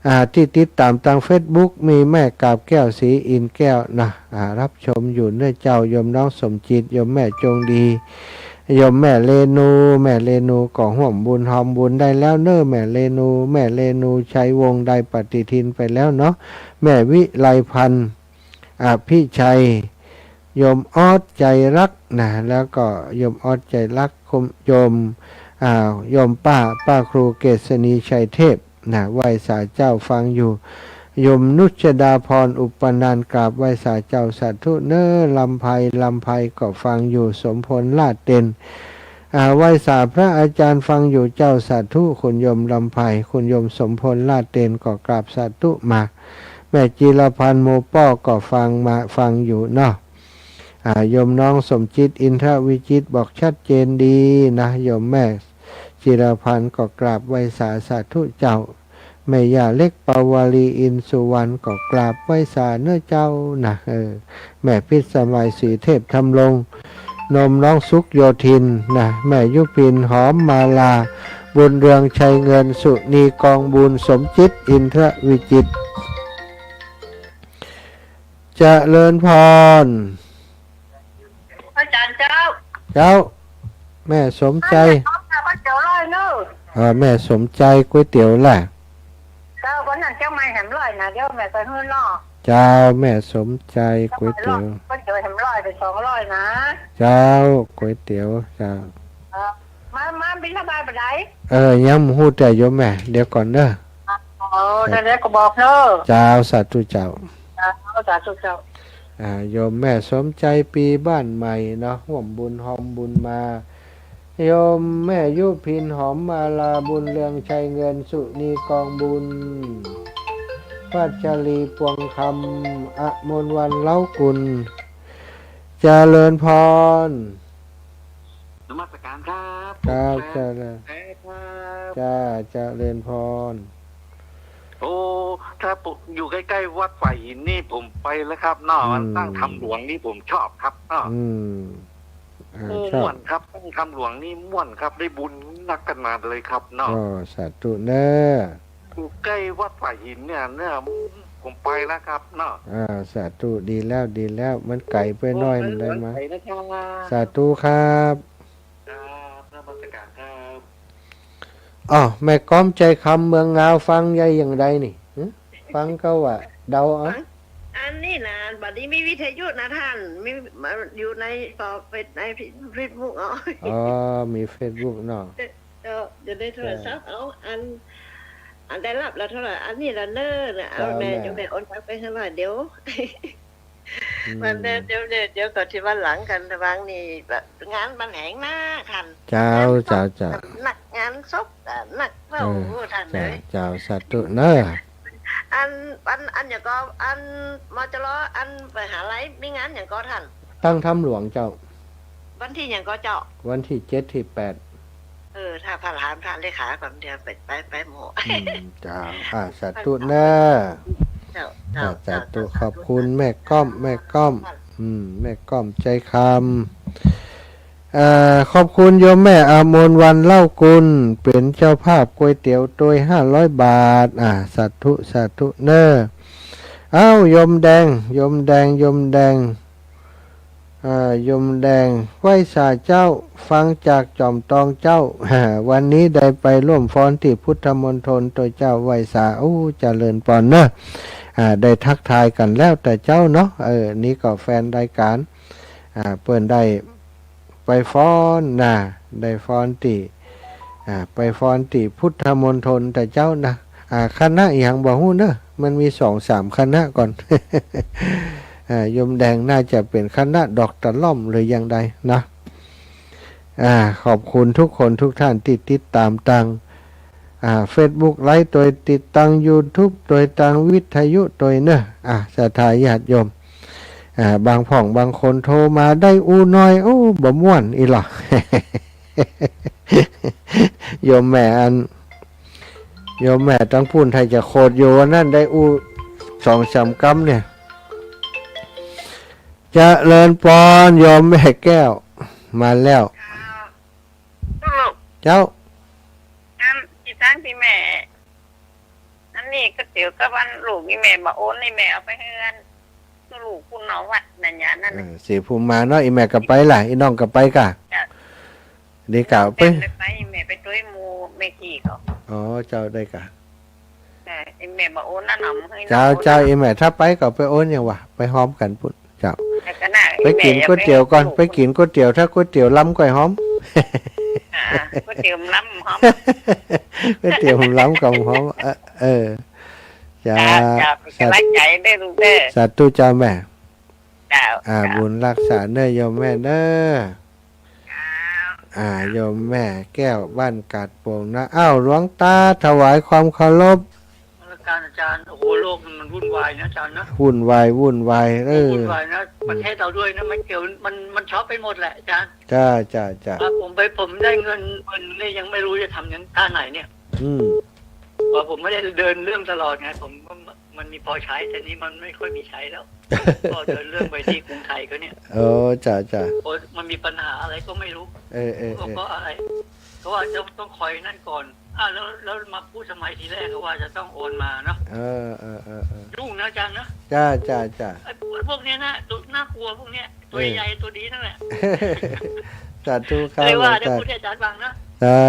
อ่า ตี้ติดต๋ามตางเฟซบุ๊ก มีแม่กาบแก้ว ศรีอินทร์แก้วนะ อ่า ฮับชมอยู่เนาะเจ้า โยมน้องสมจิต โยมแม่จงดี โยมแม่เรนู แม่เรนูก็ฮ่วมบุญฮอมบุญได้แล้วเนาะ แม่เรนู แม่เรนู ชัยวงศ์ ได้ปฏิทินไปแล้วเนาะ แม่วิไลพรรณ อภิชัย โยมออส ใจรักนะ แล้วก็โยมออส ใจรัก โยม อ่า โยมป้า ป้าครูเกษณี ชัยเทพนะ ไหว้สาเจ้า ฟังอยู่ โยมนุชดาพร อุปนันท์ กราบไหว้สาเจ้า สาธุเนาะ ลำไพ ลำไพก็ฟังอยู่ สมพล ลาดเต็น อ่า ไหว้สาพระอาจ๋ารย์ ฟังอยู่เจ้า สาธุ คุณโยมลำไพ คุณโยมสมพล ลาดเต็น ก็กราบสาธุมา แม่จิรพันธ์ โมป้อ ก็ฟังมา ฟังอยู่เนาะ อ่า โยมน้องสมจิต อินทรวิจิตร บอกชัดเจนดีนะ โยมแม่จิรพันธ์ ก็กราบไหว้สา สาธุเจ้า แม่ย่าเล็ก ปาวลี อินสุวรรณ ก็กราบไหว้สาเน้อเจ้านะ เออ แม่พิสมัย ศรีเทพธำรง โยมน้องสุขโยธินนะ แม่ยุพิน หอมมาลา บุญเรือง ชัยเงิน สุนี กองบุญ สมจิต อินทรวิจิตร เจริญพร อาจ๋ารย์เจ้า เจ้า แม่สมใจ๋ ก๋วยเตี๋ยวร้อยเน้อ เออ แม่สมใจ๋ก๋วยเตี๋ยวแหละ เจ้า วันนั้นเจ้าไม่แหมร้อยนะ เดี๋ยวแม่ไปหื้อเนาะ เจ้า แม่สมใจ๋ก๋วยเตี๋ยว ก๋วยเตี๋ยวแหมร้อยเป๋นสองร้อยนะ เจ้า ก๋วยเตี๋ยว เจ้า เออ มา มาบิณฑบาตบ่าใด เออ ยังบ่ฮู้เตื้อโยมแม่ เดี๋ยวก่อนเน้อ อ๋อ เดี๋ยวก็บอกเน้อ เจ้า สาธุเจ้า เจ้า สาธุเจ้า อ่า โยมแม่สมใจ๋ ปี๋บ้านใหม่เนาะ ฮ่วมบุญฮอมบุญมา โยมแม่ยุพิน หอมมาลา บุญเรือง ชัยเงิน สุนี กองบุญ พัชรี ปวงคำ อมรวรรณ เล้ากุล เจริญพร นมัสการครับ ครับ ผมแฟน เจริญ แท้ครับ จ้า เจริญพร โอ้ ถ้าผมอยู่ใกล้ๆ วัดฝ่ายหินนี่ผมไปแล้วครับเนาะ อืม มันตั้งธรรมหลวงนี่ผมชอบครับเนาะ อืม อ่า โอ้ ชอบ ม่วนครับ ตั้งธรรมหลวงนี่ม่วนครับ ได้บุญนักขนาดเลยครับเนาะ อ๋อ สาธุเน้อ อยู่ใกล้วัดฝ่ายหินเนี่ย เนี่ย ผมไปแล้วครับเนาะ อ่า สาธุ ดีแล้ว ดีแล้ว มันไก๋ไปหน้อย โอ้ มันได้มา ไก๋นะครับ สาธุครับ ครับ นมัสการครับ อ้อ แม่ก้อม ใจ๋คำ เมืองงาว ฟังยายอย่างใดนี่ หึ ฟังก็ว่าเดาเอา ฟัง อันนี้นะ บัดนี้มีวิทยุนะท่าน มี มาอยู่ใน เฟซ ในเฟซบุ๊ก เอา อ๋อ มีเฟซบุ๊กเนาะ เดี๋ยว เดี๋ยวในโทรศัพท์ เอา อัน อันได้รับแล้วเท่าไหร่ อันนี้ละเน้อ เอา เจ้า แม่ แม่ เดี๋ยวแม่โอนตังไปให้หน่อย เดี๋ยว อืม วันเดียว เดี๋ยว เดี๋ยว เดี๋ยวก่อน ที่วันหลังกั๋น ระวังนี่แบบงานมันแหงนักท่าน เจ้า งานศพ เจ้า เจ้า นัก งานศพ อ่ะ นักเล่า เออ โอ้ ท่าน เจ้า เอ๋ย เจ้า สาธุเน้อ อัน อัน อันหยังก่อ อัน มจร อันมหาลัย มีงานหยังก่อท่าน ตั้งธรรมหลวงเจ้า วันตี้หยังก่อเจ้า วันตี้เจ็ดตี้แปด เออ ถ้าผ่าหลานผ่าเลขาก่อน เดี๋ยวไป ไป ไปหมู่ อืม เจ้า อ่า สาธุเน้อ เจ้า เจ้า อ่า สาธุ เจ้า ขอบคุณ สาธุ แม่ก้อม แม่ก้อม อืม แม่ก้อม ใจ๋คำ อ่า ขอบคุณโยมแม่อมรวรรณ เล้ากุล เป๋นเจ้าภาพก๋วยเตี๋ยวตวย ห้าร้อยบาท อ่า สาธุ สาธุเน้อ อ้าว โยมแดง โยมแดง โยมแดง อ่า โยมแดง ไหว้สาเจ้า ฟังจากจอมตองเจ้า วันนี้ได้ไปร่วมฟ้อนตี้พุทธมณฑลตวยเจ้า ไหว้สา โอ้ เจริญปอนเน้อ อ่า ได้ทักทายกั๋นแล้วแต่เจ๊าเนาะ เออ นี่ก็แฟนรายก๋าน อ่า เปิ้นได้ไปฟ้อนนะ ได้ฟ้อนตี้ อ่า ไปฟ้อนตี้พุทธมณฑลแต่เจ๊านะ อ่า คณะอะหยังบ่ฮู้เน้อ มันมีสองสามคณะก่อน อ่า โยมแดงน่าจะเป๋นคณะดอกตะล่อมหรืออย่างใดนะ อ่า ขอบคุณทุกคนทุกท่านตี้ติดต๋ามตาง อ่า เฟซบุ๊กไลฟ์ตวย ติดตางยูทูบตวย ตางวิทยุตวยเน้อ อ่า ศรัทธาญาติโยม อ่า บางพ่องบางคนโทรมา ได้อู้น้อย โอ้ บ่ม่วนอี้หละ โยมแม่อัน โยมแม่ตังปู้น ถ้าจะโขดอยู่วันนั้น ได้อู้สองสามกำเนี่ย เจริญปอน โยมแม่แก้ว มาแล้ว เจ้า ลูก เจ้า อัน อีตังตี้แม่ อันนี้ก๋วยเตี๋ยวกับอันลูกนี่แม่บ่โอน นี่แม่เอาไปเฮือน ลูกปุ้นเนาะ วัดนั่นยานั่น เออ ศรีภูมิมาเนาะ อีแม่ก็ไปละ อีน้องก็ไปก่ะ เจ้า ดีก่ะ ไป แม่ไป แม่ไปตวยหมู่แม่กี้ก่อ อ๋อ เจ้า ได้ก่ะ เออ อีแม่บ่โอนนั่นเอามาหื้อ เจ้า น้อง เจ้า อีแม่ถ้าไปก็ไปโอนหยังวะ ไปฮอมกั๋นปุ้น เจ้า แล้วก็น่ะ ไปกิ๋นก๋วยเตี๋ยวก่อน อีแม่อย่าไป ไปกิ๋นก๋วยเตี๋ยว ถ้าก๋วยเตี๋ยวล้ำก่อยฮอม อ่า ก๋วยเตี๋ยวล้ำฮอม ก๋วยเตี๋ยวล้ำกับฮอม เออ เออ เจ้า เจ้า เจ้า เป็นกำลังใจเด้อลูกเด้อ สาธุเจ้าแม่ เจ้า อ่า เจ้า บุญรักษาเน้อโยมแม่เน้อ เจ้า อ่า โยมแม่แก้วบ้านกาดโป่งนะ อ้าว หลวงตาถวายความเคารพ ก ารย์ อาจารย์ โอ้โห โลกมันวุ่นวายนะอาจารย์นะ วุ่นวาย วุ่นวาย เออ วุ่นวายนะ ประเทศเราด้วยนะ มันเกี่ยว มัน มันช็อตไปหมดแหละอาจารย์ จ้า จ้า จ้า อ่ะ ผมไป ผมได้เงิน เงินเนี่ยยังไม่รู้จะทำยัง ท่าไหนเนี่ย อืม เพราะผมไม่ได้เดินเรื่องตลอดไง ผมก็ มันมีพอใช้ แต่นี้มันไม่ค่อยมีใช้แล้ว ก็เดินเรื่องไปที่กรุงไทยเขาเนี่ย เออ จ้า จ้า โอ้ย มันมีปัญหาอะไรก็ไม่รู้ เออ เออ เออ ก็เพราะอะไร เพราะว่าจะต้องคอยนั่นก่อน อ่ะ แล้ว แล้วมาพูดทำไมทีแรกก็ว่าจะต้องโอนมาเนาะ เออ เออ เออ เออ ยุ่งนะอาจารย์นะ จ้า จ้า จ้า ไอ้พวก พวกเนี้ยนะ ตัวน่ากลัวพวกเนี้ย ตัว เออ ใหญ่ตัวดีนั่นแหละ สาธุครับ เลยว่า หลวงตา เดี๋ยวพูดให้อาจารย์ฟังนะ จ้า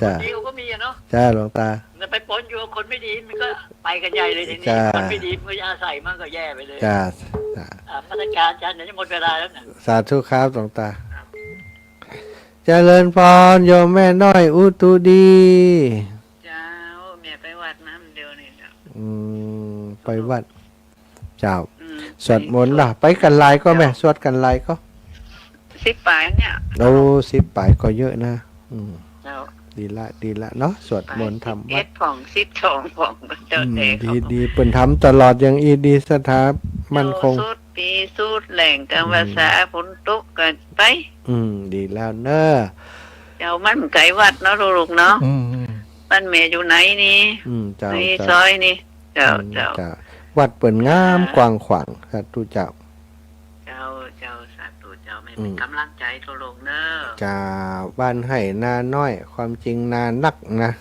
จ้า คนดีเขาก็มีอะเนาะ จ้า หลวงตา แต่ไปปนอยู่กับคนไม่ดีมันก็ไปกันใหญ่เลยทีนี้ จ้า คนไม่ดีมันก็จะอาศัยมันก็แย่ไปเลย จ้า จ้า อ่ะ พระอาจารย์ อาจารย์ เดี๋ยวจะหมดเวลาแล้วนะ สาธุครับ หลวงตา เจริญพร โยมแม่น้อยอุตุดี เจ้า แม่ไปวัดมาเดี๋ยวนี้เจ้า อืม ไปวัด เจ้า อืม สวดมนต์ล่ะ ไปกั๋นหลายก่อแม่ เจ้า สวดกั๋นหลายก่อ สิบป๋ายเนี่ย โอ้ สิบป๋ายก็เยอะนะ อืม เจ้า ดีละ ดีละเนาะ สวดมนต์ทำวัด ป๋ายสิบเอ็ดผ่อง สิบสองผ่อง เจ้า อืม แต่เขา ดี ดี เปิ้นทำตลอดอย่างอี้ดี ศรัทธามั่นคง เจ้า สุดปี๋สุดแหล่ง กั๋ง อืม ภาษาฝนตกกั๋นไป อืม ดีแล้วเน่อ เจ้า มันไก๋วัดเนาะลูกเนาะ อืม อืม บ้านแม่อยู่ในนี่ อืม เจ้า ใน เจ้า ซอยนี่ เจ้า อืม เจ้า เจ้า วัดเปิ้นงาม อ่า กว้างขวาง สาธุเจ้า เจ้า เจ้า สาธุเจ้า แม่ อืม เป๋นก๋ำลังใจ๋ตั๊วลูกเน่อ เจ้า บ้านไฮ่นาน้อย ความจริงนานักนะ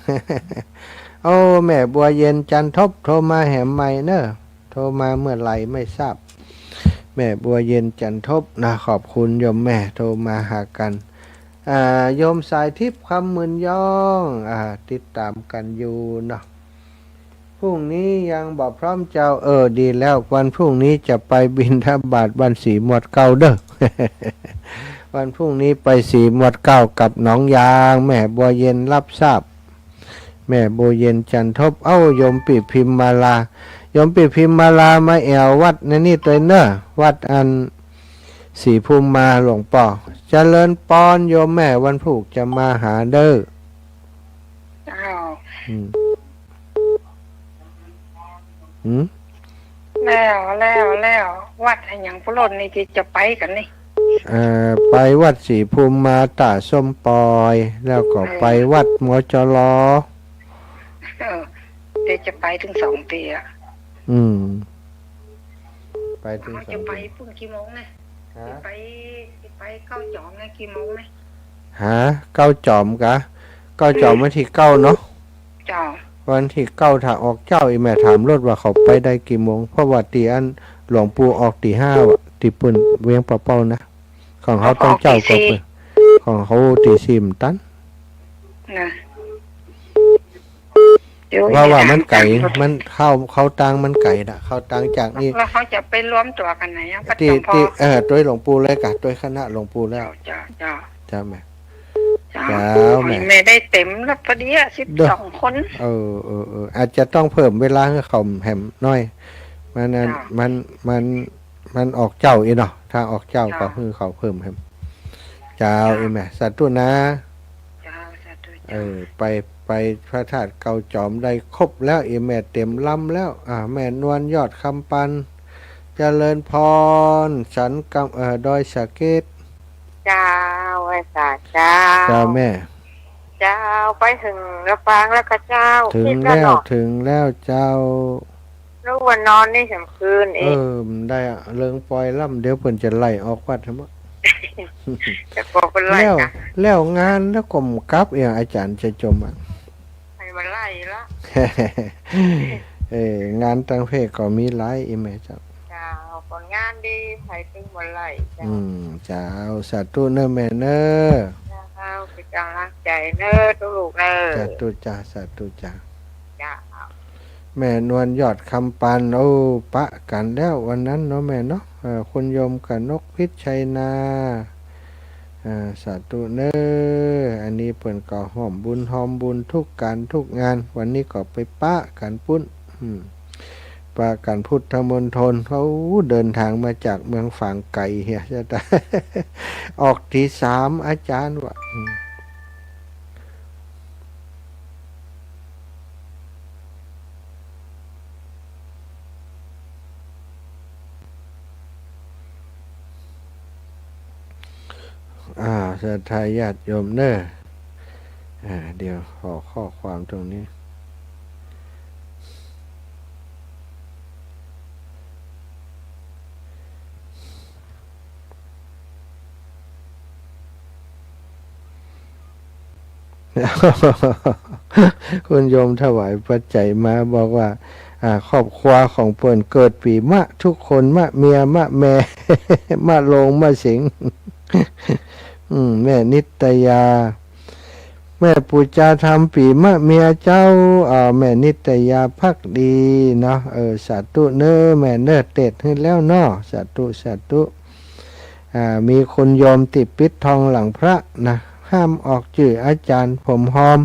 โอ้ แม่บัวเย็นจันทบ โทรมาแหมใหม่เน่อ โทรมาเมื่อไหร่ไม่ทราบ แม่บัวเย็นจันทบนะ ขอบคุณโยมแม่โทรมาหากั๋น อ่า โยมสายทิพย์คำหมื่นยอง อ่า ติดต๋ามกั๋นอยู่เนาะ พรุ่งนี้ยังบ่พร้อมเจ้า เออ ดีแล้ว วันพรุ่งนี้จะไปบิณฑบาตวัดศรีมวดเก้าเน่อ วันพรุ่งนี้ไปศรีมวดเก้ากับหนองยาง แม่บัวเย็นรับทราบ แม่บัวเย็นจันทบ เอ้า โยมปี้พิมมาลา โยมปี้พิมมาลามาแอ่ววัดในนี่ตวยเน่อ วัดอันศรีภูมิมาหลวงป้อ เจริญปอนโยมแม่ วันพูกจะมาหาเน่อ เจ้า อืม หืม แล้ว แล้ว แล้ว วัดอะหยังปุโรจน์นี่ตี้จะไปกั๋นนี่ เอ่อ ไปวัดศรีภูมิมาต๋าส้มปอย แล้วก็ เออ ไปวัด มจร. เออ เดี๋ยวจะไปตึงสองตี้อะ อืม ไปตึงสองตี้ จะไปปุ้นกี่โมงนะ ฮะ จะไป จะไปเก้าจ๋อมนะ กี่โมงนะ ฮะ เก้าจ๋อมกะ เก้าจ๋อมวันตี้เก้าเนาะ เจ้า วันตี้เก้าถ้าออกเจ๊า อี่แม่ถามโลดว่าเขาไปได้กี่โมง เพราะว่าตี้อั้นหลวงปู่ออกตี้ห้าอะ ตี้ปุ้นเวียงป่าเป้านะ ของเฮาต้องเจ๊ากว่าเปิ้น ของเฮาตี้สี่บ่ตันนะ เดี๋ยว เพราะว่ามันไก๋ มันเข้า เข้าตางมันไก๋นะ เข้าตางจากนี่ แล้วเขาจะไปรวมตั๋วกั๋นไหนอะ ตี้ วัดจอมพอ ตี้ เออ ตวยหลวงปู่เลยกะ ตวยคณะหลวงปู่แล้ว เจ้า เจ้า เจ้าแม่ เจ้า เจ้าแม่ แม่ได้เต็มแล้วพอดีอะ สิบสองคน เออ เออ เออ อาจจะต้องเพิ่มเวลาหื้อเขาแหมหน้อย มันอัน เจ้า มัน มัน มันออกเจ๊าอี้เนาะ ถ้าออกเจ๊าก็ เจ้า หื้อเขาเพิ่มแหม เจ้า เจ้า อี่แม่ สาธุนะ เจ้า สาธุ เจ้า เออ ไป ไปพระธาตุเก้าจ๋อมได้ครบแล้ว อี่แม่เต็มลำแล้ว อ่า แม่นวลยอดคำปัน เจริญพร สันกำ เอ่อ ดอยสะเก็ด เจ้า ไหว้สาเจ้า เจ้าแม่ เจ้า ไปเถิงลำปางแล้วกาเจ้า ถึงแล้ว ถึงแล้วเจ้า แล้ววันนอนนี่สามคืนเอง เออ มันได้อะ เริงปอยลำ เดี๋ยวเปิ้นจะไล่ออกวัดหื้อหมด จะบอกเปิ้นไล่ แล้ว นะ แล้วงานแล้วก็บ่กลับ อย่างอาจ๋ารย์จะจมอะ ใผบ่ไล่ละ เออ งานตังเพศก็มีหลาย อี่แม่เจ้า เจ้า ผลงานดี ใผตึงบ่ไล่ เจ้า อืม เจ้า สาธุเน่อแม่เน่อ เจ้า เป๋นก๋ำลังใจ๋เน่อ ตุ๊กลูกเน่อ สาธุจ้า สาธุจ้า เจ้า แม่นวลยอดคำปัน โอ้ ปะกั๋นแล้ววันนั้นเนาะแม่เนาะ เอ่อ คุณโยมกนกพิชชัยนา อ่า สาธุเน่อ อันนี้เปิ้นก็ฮ่วมบุญฮ่วมบุญทุกก๋านทุกงาน วันนี้ก็ไปปะกั๋นปุ้น อืม ปะกั๋นพุทธมณฑล เขาเดินทางมาจากเมืองฝางไก๋เหีย จะต๋าย ออกตี้สามอาจ๋ารย์ว่า อืม ศรัทธาญาติโยมเน่อ อ่า เดี๋ยวขอข้อความตรงนี้ คุณโยมถวายปัจจัยมาบอกว่า อ่า ครอบครัวของเปิ้นเกิดปีมะทุกคน มะเมีย มะแม่ มะโรง มะสิงห์ อืม แม่นิตยา แม่ปูจาธรรมปีมะเมียเจ้า อ่า แม่นิตยาภักดีเนาะ เออ สาธุเน่อแม่เน่อ เตศน์หื้อแล้วเนาะ สาธุ สาธุ อ่า มีคุณโยมตี้ปิดทองหลังพระนะ ห้ามออกจื้ออาจารย์ผมหอม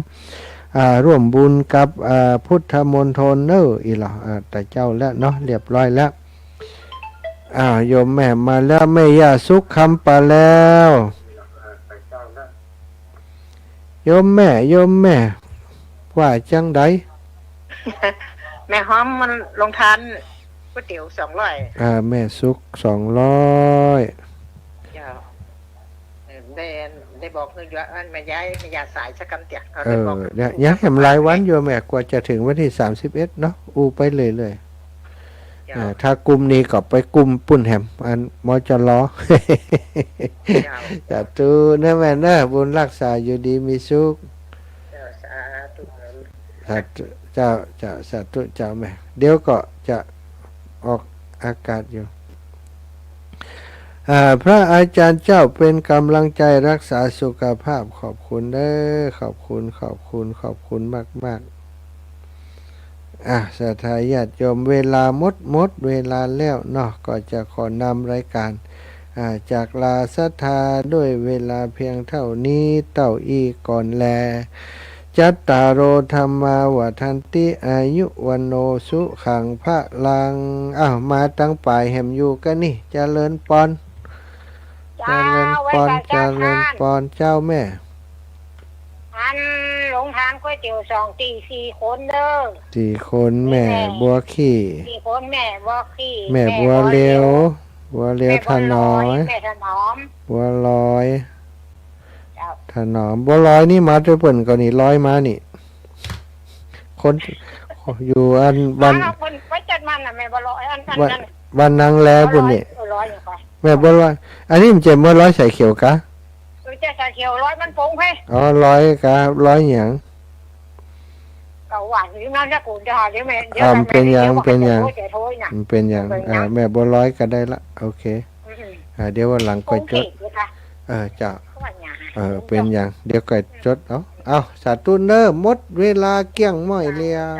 อ่า ร่วมบุญกับ อ่า พุทธมณฑลเน่อ อีหลอ อ่า ตะเจ้าแล้วเนาะ เรียบร้อยแล้ว อ้าว โยมแม่มาแล้ว แม่ย่าสุขคำปาแล้ว โยมแม่ โยมแม่ ว่าจังใด แม่หอมมันลงทานก๋วยเตี๋ยวสองร้อย อ่า แม่สุขสองร้อย เจ้า เออ ได้ ได้บอกเพิ่นอยู่ อันแม่ยาย แม่ยายสายสักกำเตียก เออ ได้บอก ยัง ยังแหมหลายวันอยู่แม่ กว่าจะถึงวันตี้สามสิบเอ็ดเนาะ อู้ไปเรื่อยๆ เจ้า อ่า ถ้ากุมนี้ก็ไปกุมปุ้นแหม อัน มจร. เจ้า สาธุเน่อแม่เน่อ บุญรักษาอยู่ดีมีสุข เจ้า สาธุ สาธุเจ้า เจ้า สาธุเจ้าแม่ เดี๋ยวก็จะออกอากาศอยู่ อ่า พระอาจารย์เจ้าเป๋นก๋ำลังใจ๋รักษาสุขภาพ ขอบคุณเน่อ ขอบคุณ ขอบคุณ ขอบคุณมากๆ อ่ะ ศรัทธาญาติโยม เวลาหมด หมดเวลาแล้วเนาะ ก็จะขอนำรายการ อ่า จากลาศรัทธาด้วยเวลาเพียงเต้านี้เต้าอี้ก่อนแล จัตตาโร ธัมมา วัฑฒันติ อายุ วัณโณ สุขัง พะลัง อ้าว มาตังป๋ายแหมอยู่กั๋นนี่ เจริญปอน เจ้า เจริญปอน ไหว้พระเจ้า เจริญปอน ท่าน เจ้าแม่ อันลงทานก๋วยเตี๋ยวสองตี้สี่คนเน่อ สี่คน แม่ แม่บัวขี้ สี่คน แม่บัวขี้ แม่บัวเหลว แม่บัวเหลว บัวเหลว แม่บัวลอย ถนอม แม่ถนอม บัวลอย เจ้า ถนอม บัวลอยนี่มาตวยเปิ้นก่อนี่ ลอยมานี่ คน อยู่อันบ้าน อ้าว คนไปจัดมันน่ะ แม่บัวลอย อัน อัน บ้าน นั้น บ้านนางแล บัวลอย ปุ้นนี่ เออ ลอยอย่างไป แม่บัวลอย อันนี้มันจะบัวลอยสายเขียวกะ เออ จะสายเขียว ลอยมันปงไป อ๋อ ลอยกะ ลอยหยัง ก็ว่าอยู่นั่นแหละ กูจะหาเดี๋ยวแม่ เดี๋ยว อ่า มันเป๋นหยัง เดี๋ยว เป๋นหยัง เดี๋ยวโทร เดี๋ยวโทรนะ มันเป๋นหยัง เป๋นหยัง อ่า แม่บัวลอยก็ได้ละ โอเค อืม อ่า เดี๋ยววันหลังก็จด โอเค เจ้าค่ะ เออ เจ้า ว่าหยัง เออ เป๋นหยัง เดี๋ยวก็จดเอา เอา สาธุเน่อ หมดเวลาเกลี้ยงม้อยแล้ว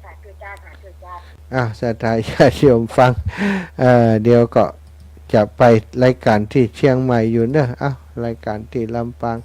เจ้า สาธุเจ้า สาธุเจ้า อ้าว ศรัทธาญาติโยมฟัง เอ่อ เดี๋ยวก็จะไปรายการตี้เชียงใหม่อยู่เน่อ อ้าว รายการตี้ลำปาง